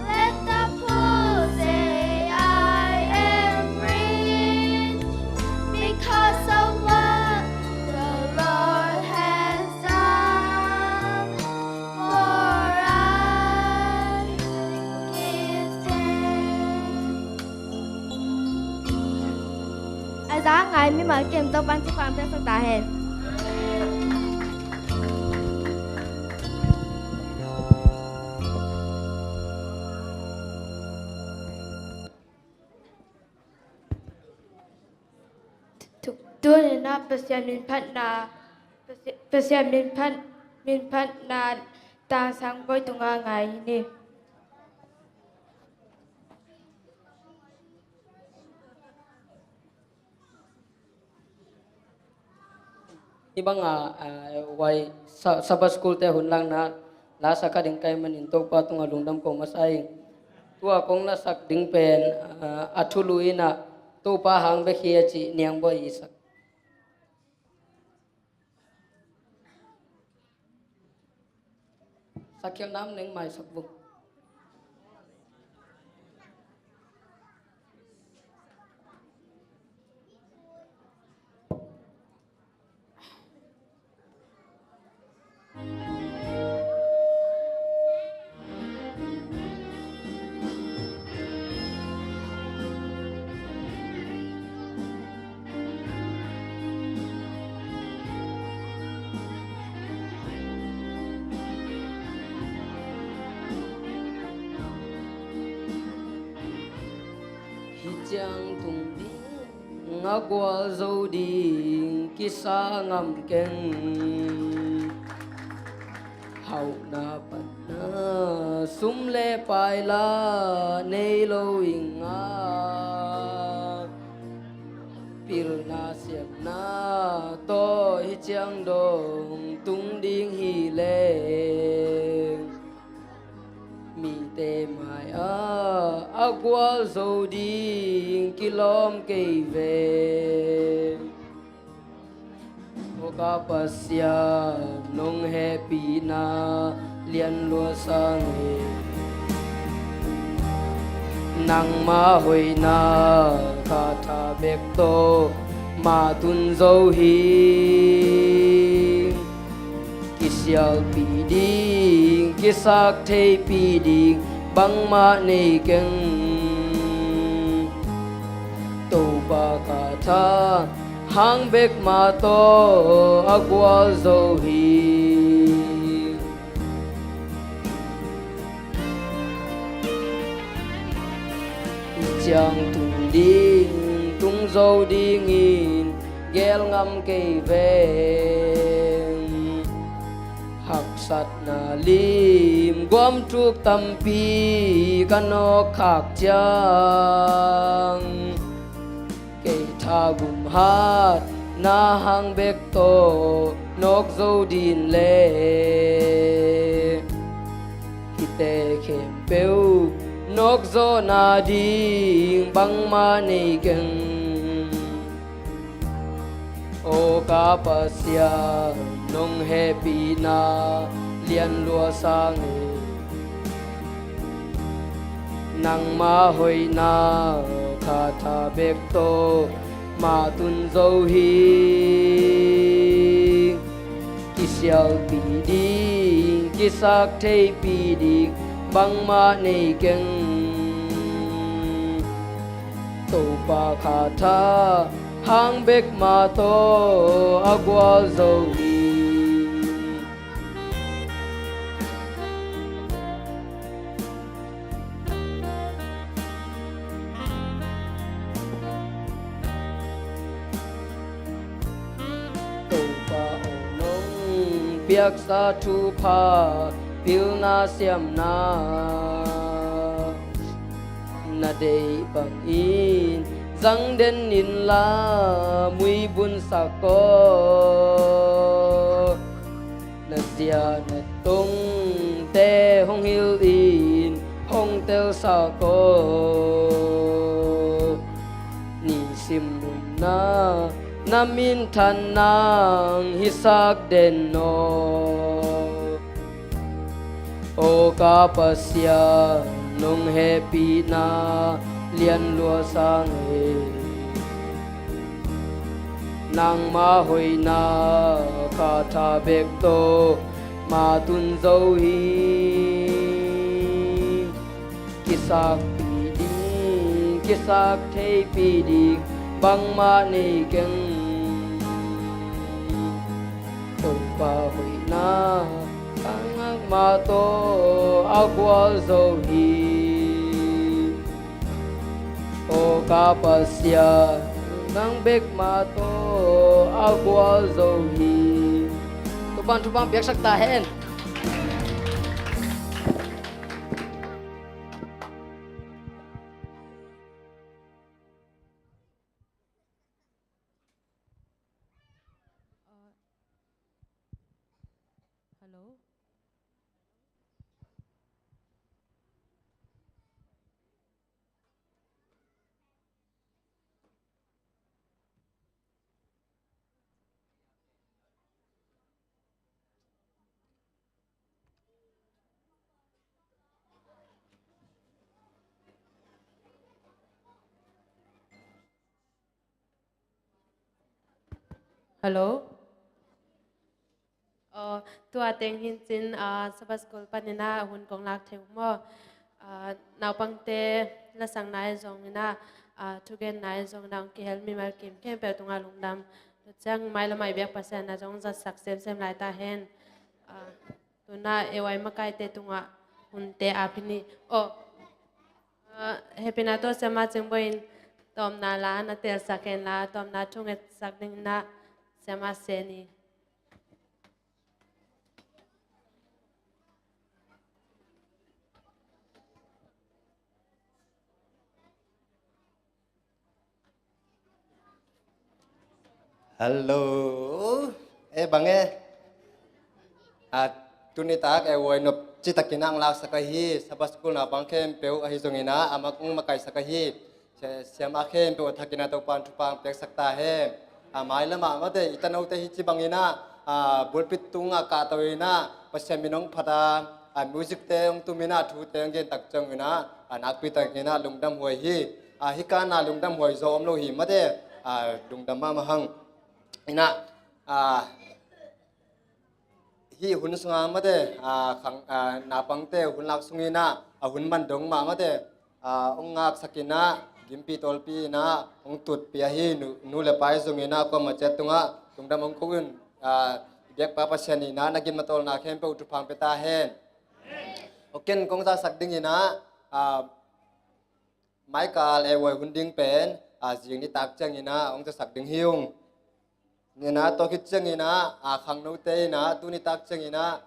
Let the poor say, "I am rich because of what the Lord has done for us." Give thanks. A za ngai mimal kim Topa'n thupha piaksak ta hen. Tu-, tuni-in ah Pasian min phatna, Pasi-, Pasian min phat, min phatna tangsang bawi tungah ngai hi ni. Hih bangah, ah, huai Sa-, Sabbath School-te hun langna la sak a ding ka hih manin Topa tungah lungdam ko masa ing. Tua kong la sak ding pen, ah, a thulu in ah Topa hang bek hi a cih Niangbawi i sak. Sakhial nam neng mai sak vung. Siangtung ding a gualzo ding kisa ngam keng. Hauhna panna sum le pai la nei lo ing a, pilna siamna tawh hih ciang dong tung ding hi leng, mite mai-ah a gualzo ding kilawm kei ve. Aw ka Pasian, nong hehpihna lian lua sang hi. Nangma hoihna kha tha bek tawh mah tun zo hi. Kisialpih ding, kisaktheihpih ding bangmah nei keng. Topa kha tha hang bek mah tawh a gualzo hi. Ciang tung ding, tung zo dingin geel ngam kei veng. Haksatna lim guam thuk tampi ka nawk khak ciang, kei tha gum hatna hang bek tawh nawk zo ding le, hihte khempeuh nawk zawhna ding bangmah nei keng. Aw ka Pasian, nong hehpihna lian lua sang hi. Nangma hoihna kha tha bek tawh mah tun zo hi. Kisialpih ding, kisaktheihpih ding bangmah nei keng. Topa kha tha hang bek mah tawh a gualzo hi. Topa aw, nong piaksa thupha, pilna siamna, na deih bangin zang den inla, muibun sak aw. Na zia na tongte hong hilhin hong telsak aw. Nisim nunna na minthan nang hisak den aw. Aw ka Pasian, nong hehpihna lian lua sang hi. Nangma hoihna kha tha bek tawh mah tun zo hi. Kisakpih ding, kisaktheihpih ding bangmah nei keng. Topa hoihna hang bek mah tawh a gualzo hi. Aw ka Pasian, nang bek mah tawh a gualzo hi. Topa'n thupha piaksak ta hen. Hello. Hello. Aw, tua teng hi in cin, ah, Sabbath School panin ah hun kong lak thei uh maw? Ah, naupangte lasakna in zong in ah, ah, thugenna in zong in ah hong kihel mimal kim khempeuh tungah lungdam. Tua ciang mailam ah i biak Pasian na zong zatsak semsem lai ta hen. Ah, tu in ah ei makaite tungah hunte ap hi ni. Aw, ah, hehpihna tawh siama cingboh in Tawpna la na telsak hen la, tawpna thu ngetsak dingin ah Siamah Seni. Hello. Eh, bang e. Ah, tuni tak e, huai nop citakin ang laksak ahi, Sabbath School naupang khempeuh ahi zongin ah, a mak ung makaisak ahi. Sia-, siamah khempeuh a thakin ah Topa'n thupha ang piaksak ta hen. A mai lamah mate, i tanote hi ci bangin ah, a, pulpit tungah kahto in ah, Pasian min hong phat a, a, music te hong tum in ah, thu te hong gen tak ciangin ah, a, nakpi takin ah lungdam huai hi. A, hih kan ah lungdam huai zaw om lo hi mate, a, lungdam mahmah hang. In ah, a, hih hun sungah mate, a, khang, a, naupangte hun lak sungin ah, a hun man dong mah mate, a, hong ngaksak in ah, gimpi tawlpi in ah, hong tutpih ahi nu, nu le pa i zongin ah, kuamah ciat tungah lungdam hong ko un, a, biakpa Pasian in ah, na gim na tawlna khempeuh thupha ang pia ta hen. Ok, ken kong zasak dingin ah, a, Michael e, huai hun ding pen, a, zing nitak ciangin ah hong zasak ding hi ung. Ni in ah, tua khit ciangin ah, a, khangnote in ah, tuni tak ciangin ah,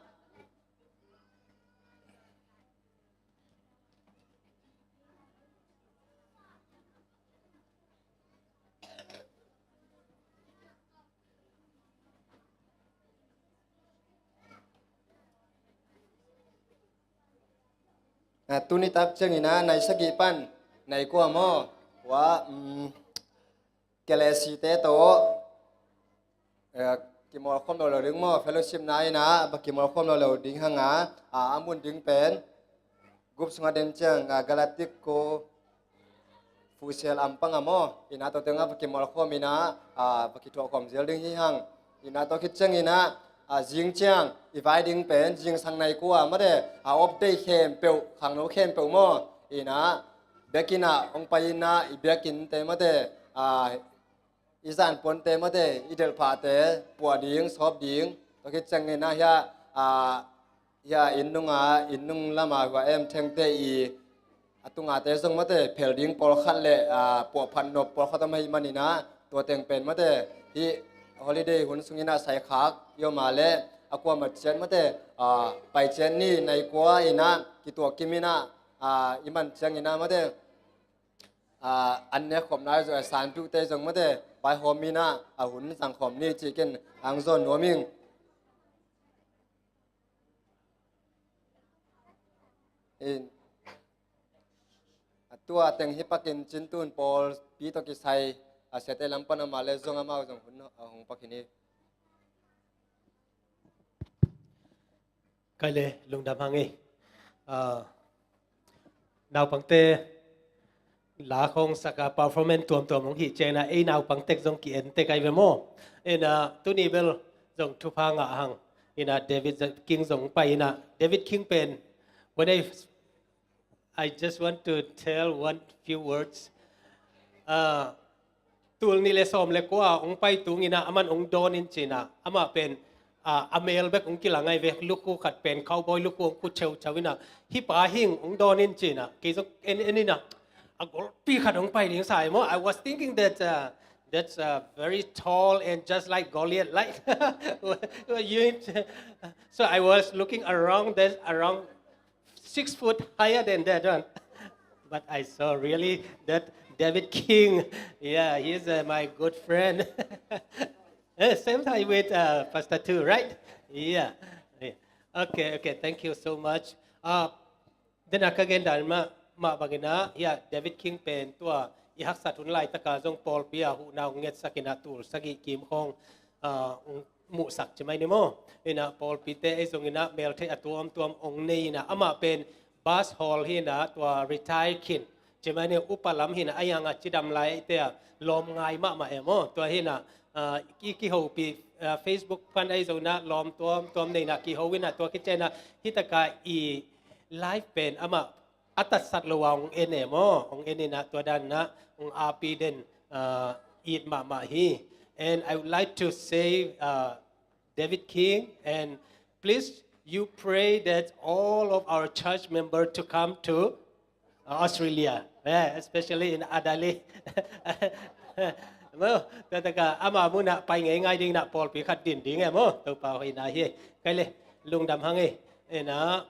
a, tuni tak ciangin ah, nai sagih pan nai kua maw? Wa, um, Kelesi te tawh, eh, kimawlkhawm lo lo ding maw? Fellowship na in ah, va kimawlkhawm lo lo ding hang a, a, a mun ding pen, gup sungah den ciang, a, Galatico Fusial ampang a maw? In ah tua tengah va kimawlkhawm in ah, a, va kithuahkhawm zel ding hi hang. In ah tua khit ciangin ah, a, zing ciang i vai ding pen, zingsang nai kua mate, a, off day khempeuh, khangno khempeuh maw? In ah, biakinn ah hong pai in ah, i biakinnte mate, a, i zanpuante mate, i delhphahte puah ding, sawp ding. Tua khit ciangin ah hiah, a, hiah inn nunga, inn nung lama hua em thengte i, a tungate zong mate, phel ding pawlkhat le, a, puahphat nop pawlkhat om ahih manin ah, tua teng pen mate, hih holiday hun sungin ah saikhak i om a leh, a kuamah ciat mate, a, pai ciat ni, nai kua in ah, kituah kim in ah, a, i man ciangin ah mate, a, an nek khawm lai zong, a, sanpiute zong mate, paihawm in ah, a hun zang khawm ni ci ken ang zawn nuam ing. In, a tua teng hi pakin Cintun pawlpi tawh kisai, a, siate lam pan amah le zong amau zong hun a hong pakin hi. Kai le, lungdam hang ei. Ah, naupangte la khong saka performance tuamtuam hong hih ciangin ah, ei naupang tek zong ki-en tek ai ve maw? In ah, tuni bel zong thupha ngah hang. In ah, David King zong pai in ah, David King pen, when I I just want to tell one few words. Ah, tul nih le sawm le kua hong pai tung in ah, aman hong dawn in ci in ah, amah pen, ah, a mel bek hong kilang ai ve, lukhu khat pen cowboy lukhu hong khu cheucheu in ah, hih pa hing hong dawn in ci in ah, kei zong en en in ah, a golpi khat hong pai ding sa ai maw. I was thinking that, uh, that's, uh, very tall and just like Goliath, like, you, so I was looking around, there's around six foot higher than that one. But I saw really that David King. Yeah, he's, uh, my good friend. Eh, same height with, uh, Pastor Tu, right? Yeah. Yeah. Okay, okay. Thank you so much. Uh, den a ka gen dan mah, mah bangin ah, hiah David King pen tua i haksat hun laitaka zong pawlpi ah huhna hong ngetsak in ah tul sagih kim khong, ah, hong muhsak ci mai ni maw. In ah pawlpite ei zong in ah meltheih a tuamtuam hong nei in ah, amah pen bus hall hi in ah, tua retire khin ci mai ni, upa lam hi in ah, a yang a cidam laite ah lawm ngai mahmah e maw. Tua hi in ah, ah, i kihopih, ah, Facebook pan ei zong in ah lawm tuamtuam nei in ah kiho in ah, tua khit ciang in ah hih taka i live pen amah a tatsat lo a hong en e maw, hong en in ah tua dan in ah hong api den, uh, it mahmah hi. And I would like to say, uh, David King, and please you pray that all of our church member to come to, Australia, eh, especially in Adelaide. Maw, tua taka ama munah pai ngeingai ding na pawlpi khat din ding e maw, Topa hoihna hi. Kai le, lungdam hang e. Ena,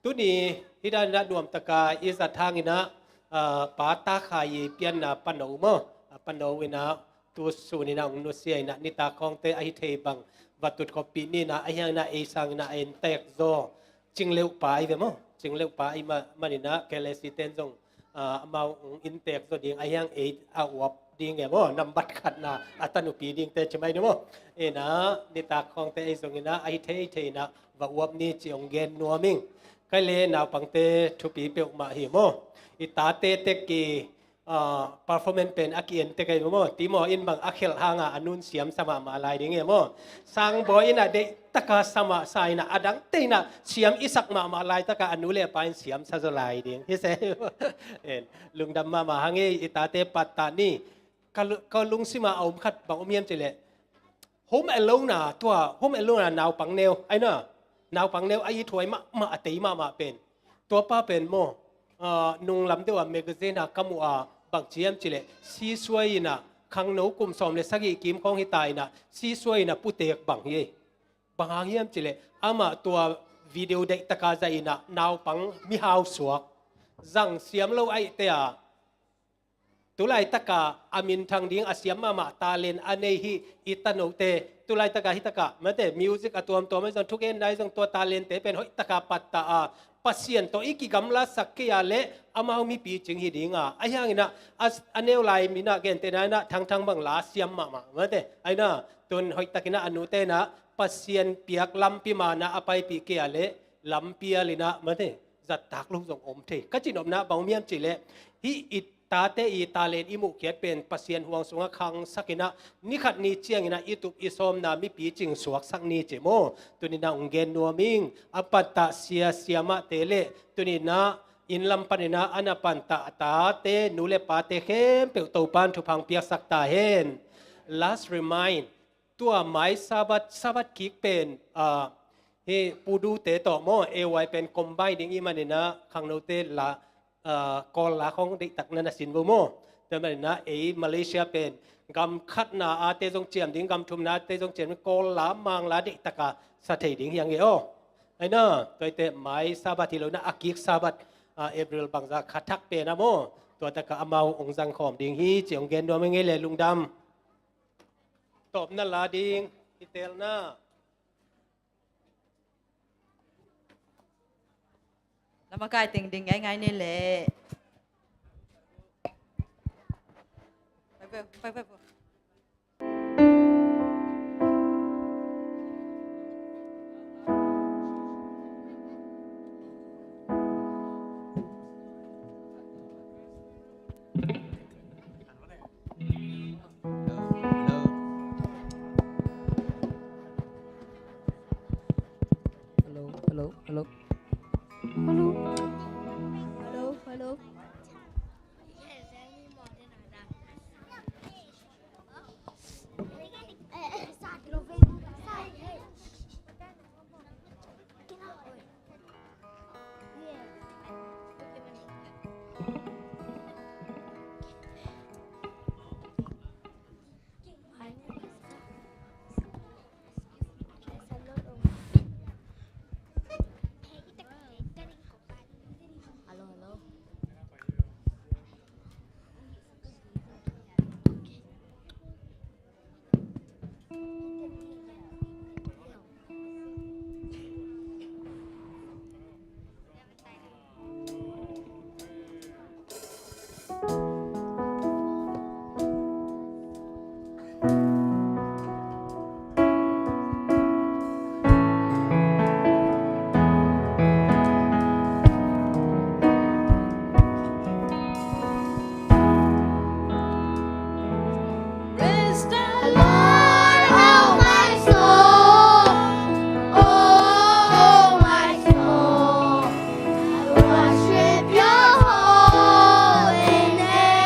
tuni hih dan inah nuamtaka i zat hang inah, ah, Pa Ta Khai i pianna pano maw, ah, pano inah tu sun inah hong nusia inah nitak khawngte ahi thei bang va tut khawmpih ni inah, ahi hang inah ei sang inah a inntek zaw Cingleuh pa ahi ve maw, Cingleuh pa ahi ma-, man inah K L A C ten zong, ah, amau hong inntek zaw ding, ahi hang ei a uap ding e maw, nambat khatna a tanupi dingte ci mai ni maw. Inah nitak khawngte ei zong inah ahi thei thei inah va uap ni ci hong gen nuam ing. Kai le, naupangte thupi peuhmah hi maw. I tate tek i, ah, performance pen a ki-en tek ei maw. Timo in bang a khelh hanga a nun siamsa mahmah lai ding e maw. Sangbawi inah deih taka sa mahsa inah a dangte inah siam i sak mahmah laitaka a nu le a pa in siamsa zaw lai ding hi se. En, lungdam mahmah hang e, i tate pattah ni. Ka lu-, ka lungsima a om khat bang om hiam cih leh, Home Alone a, tua Home Alone a naupang neu, ai na, naupang neu a i thuai mahmah, a tei mahmah pen. Tua pa pen maw, ah, nunglam deuh a magazine a ka muh a, bang ci hiam cih leh, sisuai inah, khangno kum sawm le sagih kim khawng hi ta inah, sisuai inah putek bang hi. Bang hang hiam cih leh, amah tua video deih taka zai inah, naupang mihau suak, zang siam lo ahihte a, tulaitaka a minthang ding a siam mahmah talent a nei hih i tanote, tulaitaka hih taka, mate, music a tuamtuam ahi zong, thugenna ahi zong, tua talentte pen hoihtaka pattah a, Pasian tawh i kigamlasak kei a leh amau mipicing hi dinga, ahi hang inah a, a neu lai minah gentehna inah Thangthang bang la siam mahmah, mate, ahi na, tun hoihtak inah a nute inah Pasian piak lampi manah a paipih kei a leh lampial inah, mate, zattak lo zong om thei. Ka cihnopna bang om hiam cih leh, hih i tate i talent i muhkhiat pen Pasian huang sungah khangsak inah, ni khat ni ciang inah i tup i sawmna mipicing suaksak ni ci maw. Tuni inah hong gen nuam ing, a pattah sia siamahte le, tuni inah inn lam pan inah a na pattah a tate, nu le pate khempeuh Topan thupha hong piaksak ta hen. Last remind, tua mai Sabbath, Sabbath kik pen, ah, hih Pu Du te tawh maw, A Y pen combine ding i hih man inah khangnote la, ah, Kawl la khawng deihtak na na sin vo maw. Tua man inah ei Malaysia pen gam khatna a te zong ciam ding, gam thumna a te zong ciam ding, Kawl la Mang la deihtaka sa thei ding hi hang e aw. Ahi na, tua ahih teh mai Sabbath hi lo inah a kik Sabbath, ah, April bangzah kha thak pen a maw, tua takah amau hong zangkhawm ding hi ci hong gen nuam ing e le, lungdam. Tawpna la ding, i telna. Lam a kai teng ding ngai ngai ni leh. Pai, pai, pai, pai, pai. Hello, hello, hello. Hello. Hello, hello. Praise the Lord, oh my soul, oh my soul. I worship your holy name.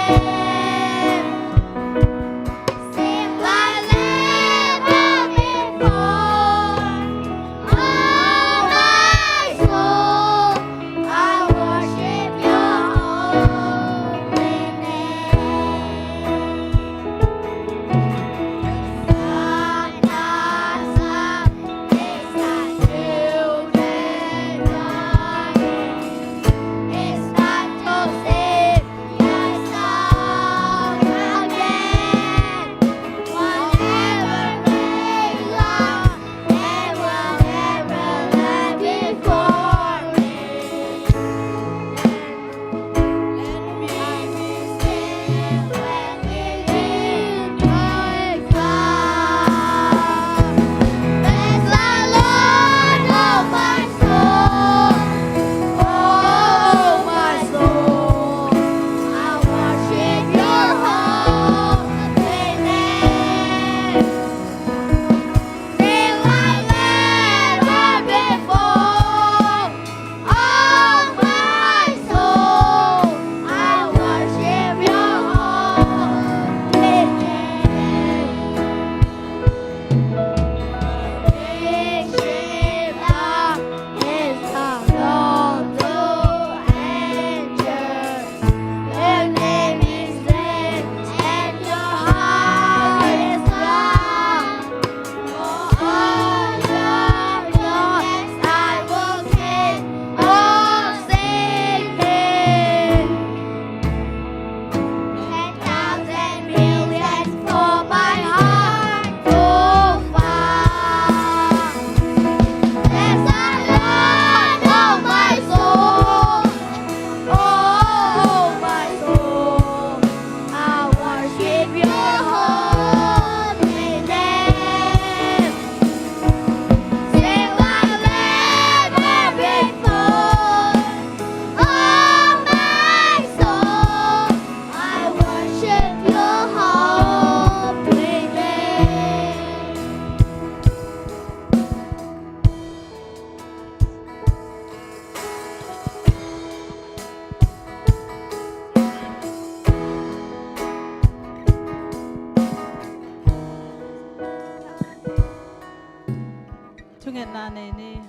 Na nei ni.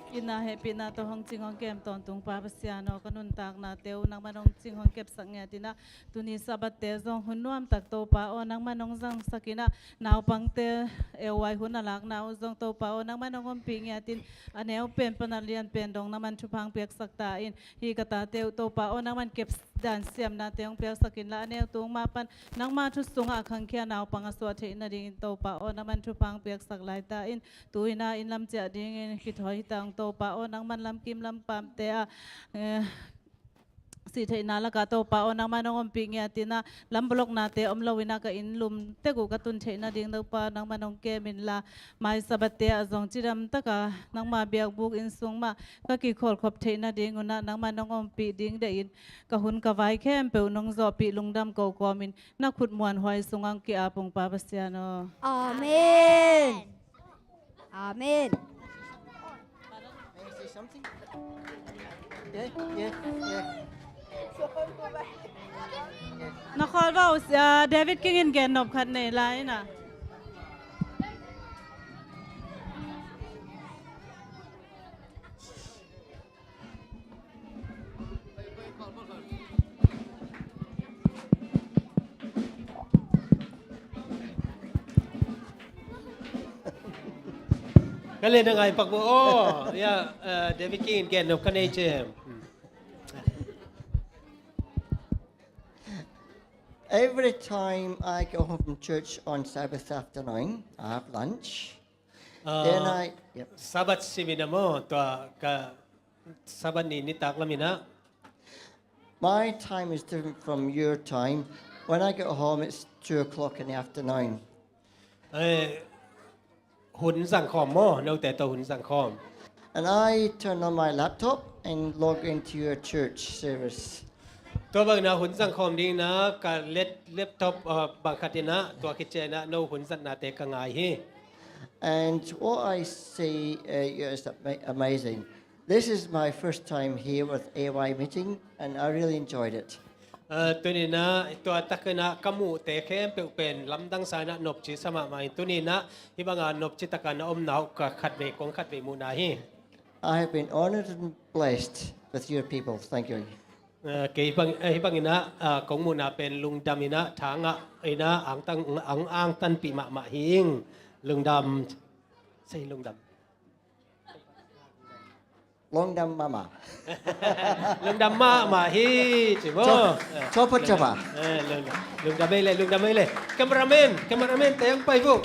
Itna hehpihna tawh hong cing hong kem tawntung Pa Pasian aw, ka nuntaknate uh nangman hong cing hong kepsak ngiat in ah, tuni Sabbath te zong hun nuamtak Topa aw nangman hong zangsak in ah, naupangte euai hun a lakna uh zong Topa aw nangman hong ompih ngiat in, a neu pen pan a lian pen dong nangman thupha hong piaksak ta in, hih ka tate uh Topa aw nangman kep dan siamnate hong piaksak inla, a neu tung mah pan nangma thu sungah a khangkhia naupang a suah theih nadingin Topa aw nangman thupha hong piaksak lai ta in, tu in ah inn lam ciah dingin kithawi hi ta ung Topa aw nangman lamkim lampamte ah, eh, sih theihna lakah Topa aw nangman hong ompih ngiat in ah, lam boloknate om lo in ah ka inn lum tek uh ka tun theih nading Topa nangman hong kem inla, mai Sabbath te ah zong cidam taka nangma biakbuk inn sung mah ka kikholhkhop theih nading un ah nangman hong ompih ding deih in, ka hun ka vai khempeuh nong zawhpih lungdam ko kawmin na khut muanhuai sungah hong ki-ap ung Pa Pasian aw. Amen. Amen. May I say something? Yeah, yeah, yeah. Na khawl va uh, ah, David King in gen nop khat nei lai na. Ka le na ngai pak bo. Oh, yeah, uh, David King in gen nop ka nei cem. Every time I go home from church on Sabbath afternoon, I have lunch. Uh, then I, yep. Sabbath simin ah maw, tua ka Sabbath ni nitak lamin ah. My time is different from your time. When I get home, it's two o'clock in the afternoon. Eh, hun zangkhawm maw, note tawh hun zangkhawm. And I turn on my laptop and log into your church service. Tua bangin ah hun zangkhawm dingin ah ka let-, laptop, uh, bang khat in ah tua khit ciangin ah no hun zatnate ka ngai hi. And what I see, uh, is ama-, amazing. This is my first time here with A Y meeting, and I really enjoyed it. Uh, tuni in ah tua takin ah ka muhte khempeuh pen lamdang sa in ah nopci sa mahmah in, tuni in ah hih banga nopci taka na omna uh ka khatvei kong khatvei muhna hi. I have been honored and blessed with your people. Thank you. Uh, kei hih bang, uh, hih bangin ah, uh, kong muhna pen lungdam in ah, thangah in ah, angtang, ang, angtanpih mahmah hi ing. Lungdam. Say lungdam. Lungdam mahmah. Lungdam mahmah hi, ci maw. Chop, eh, chop, lungdam. Chop. Eh, lungdam. Lungdam ei le, lungdam ei le. Cameraman, cameraman, tayang pai vo.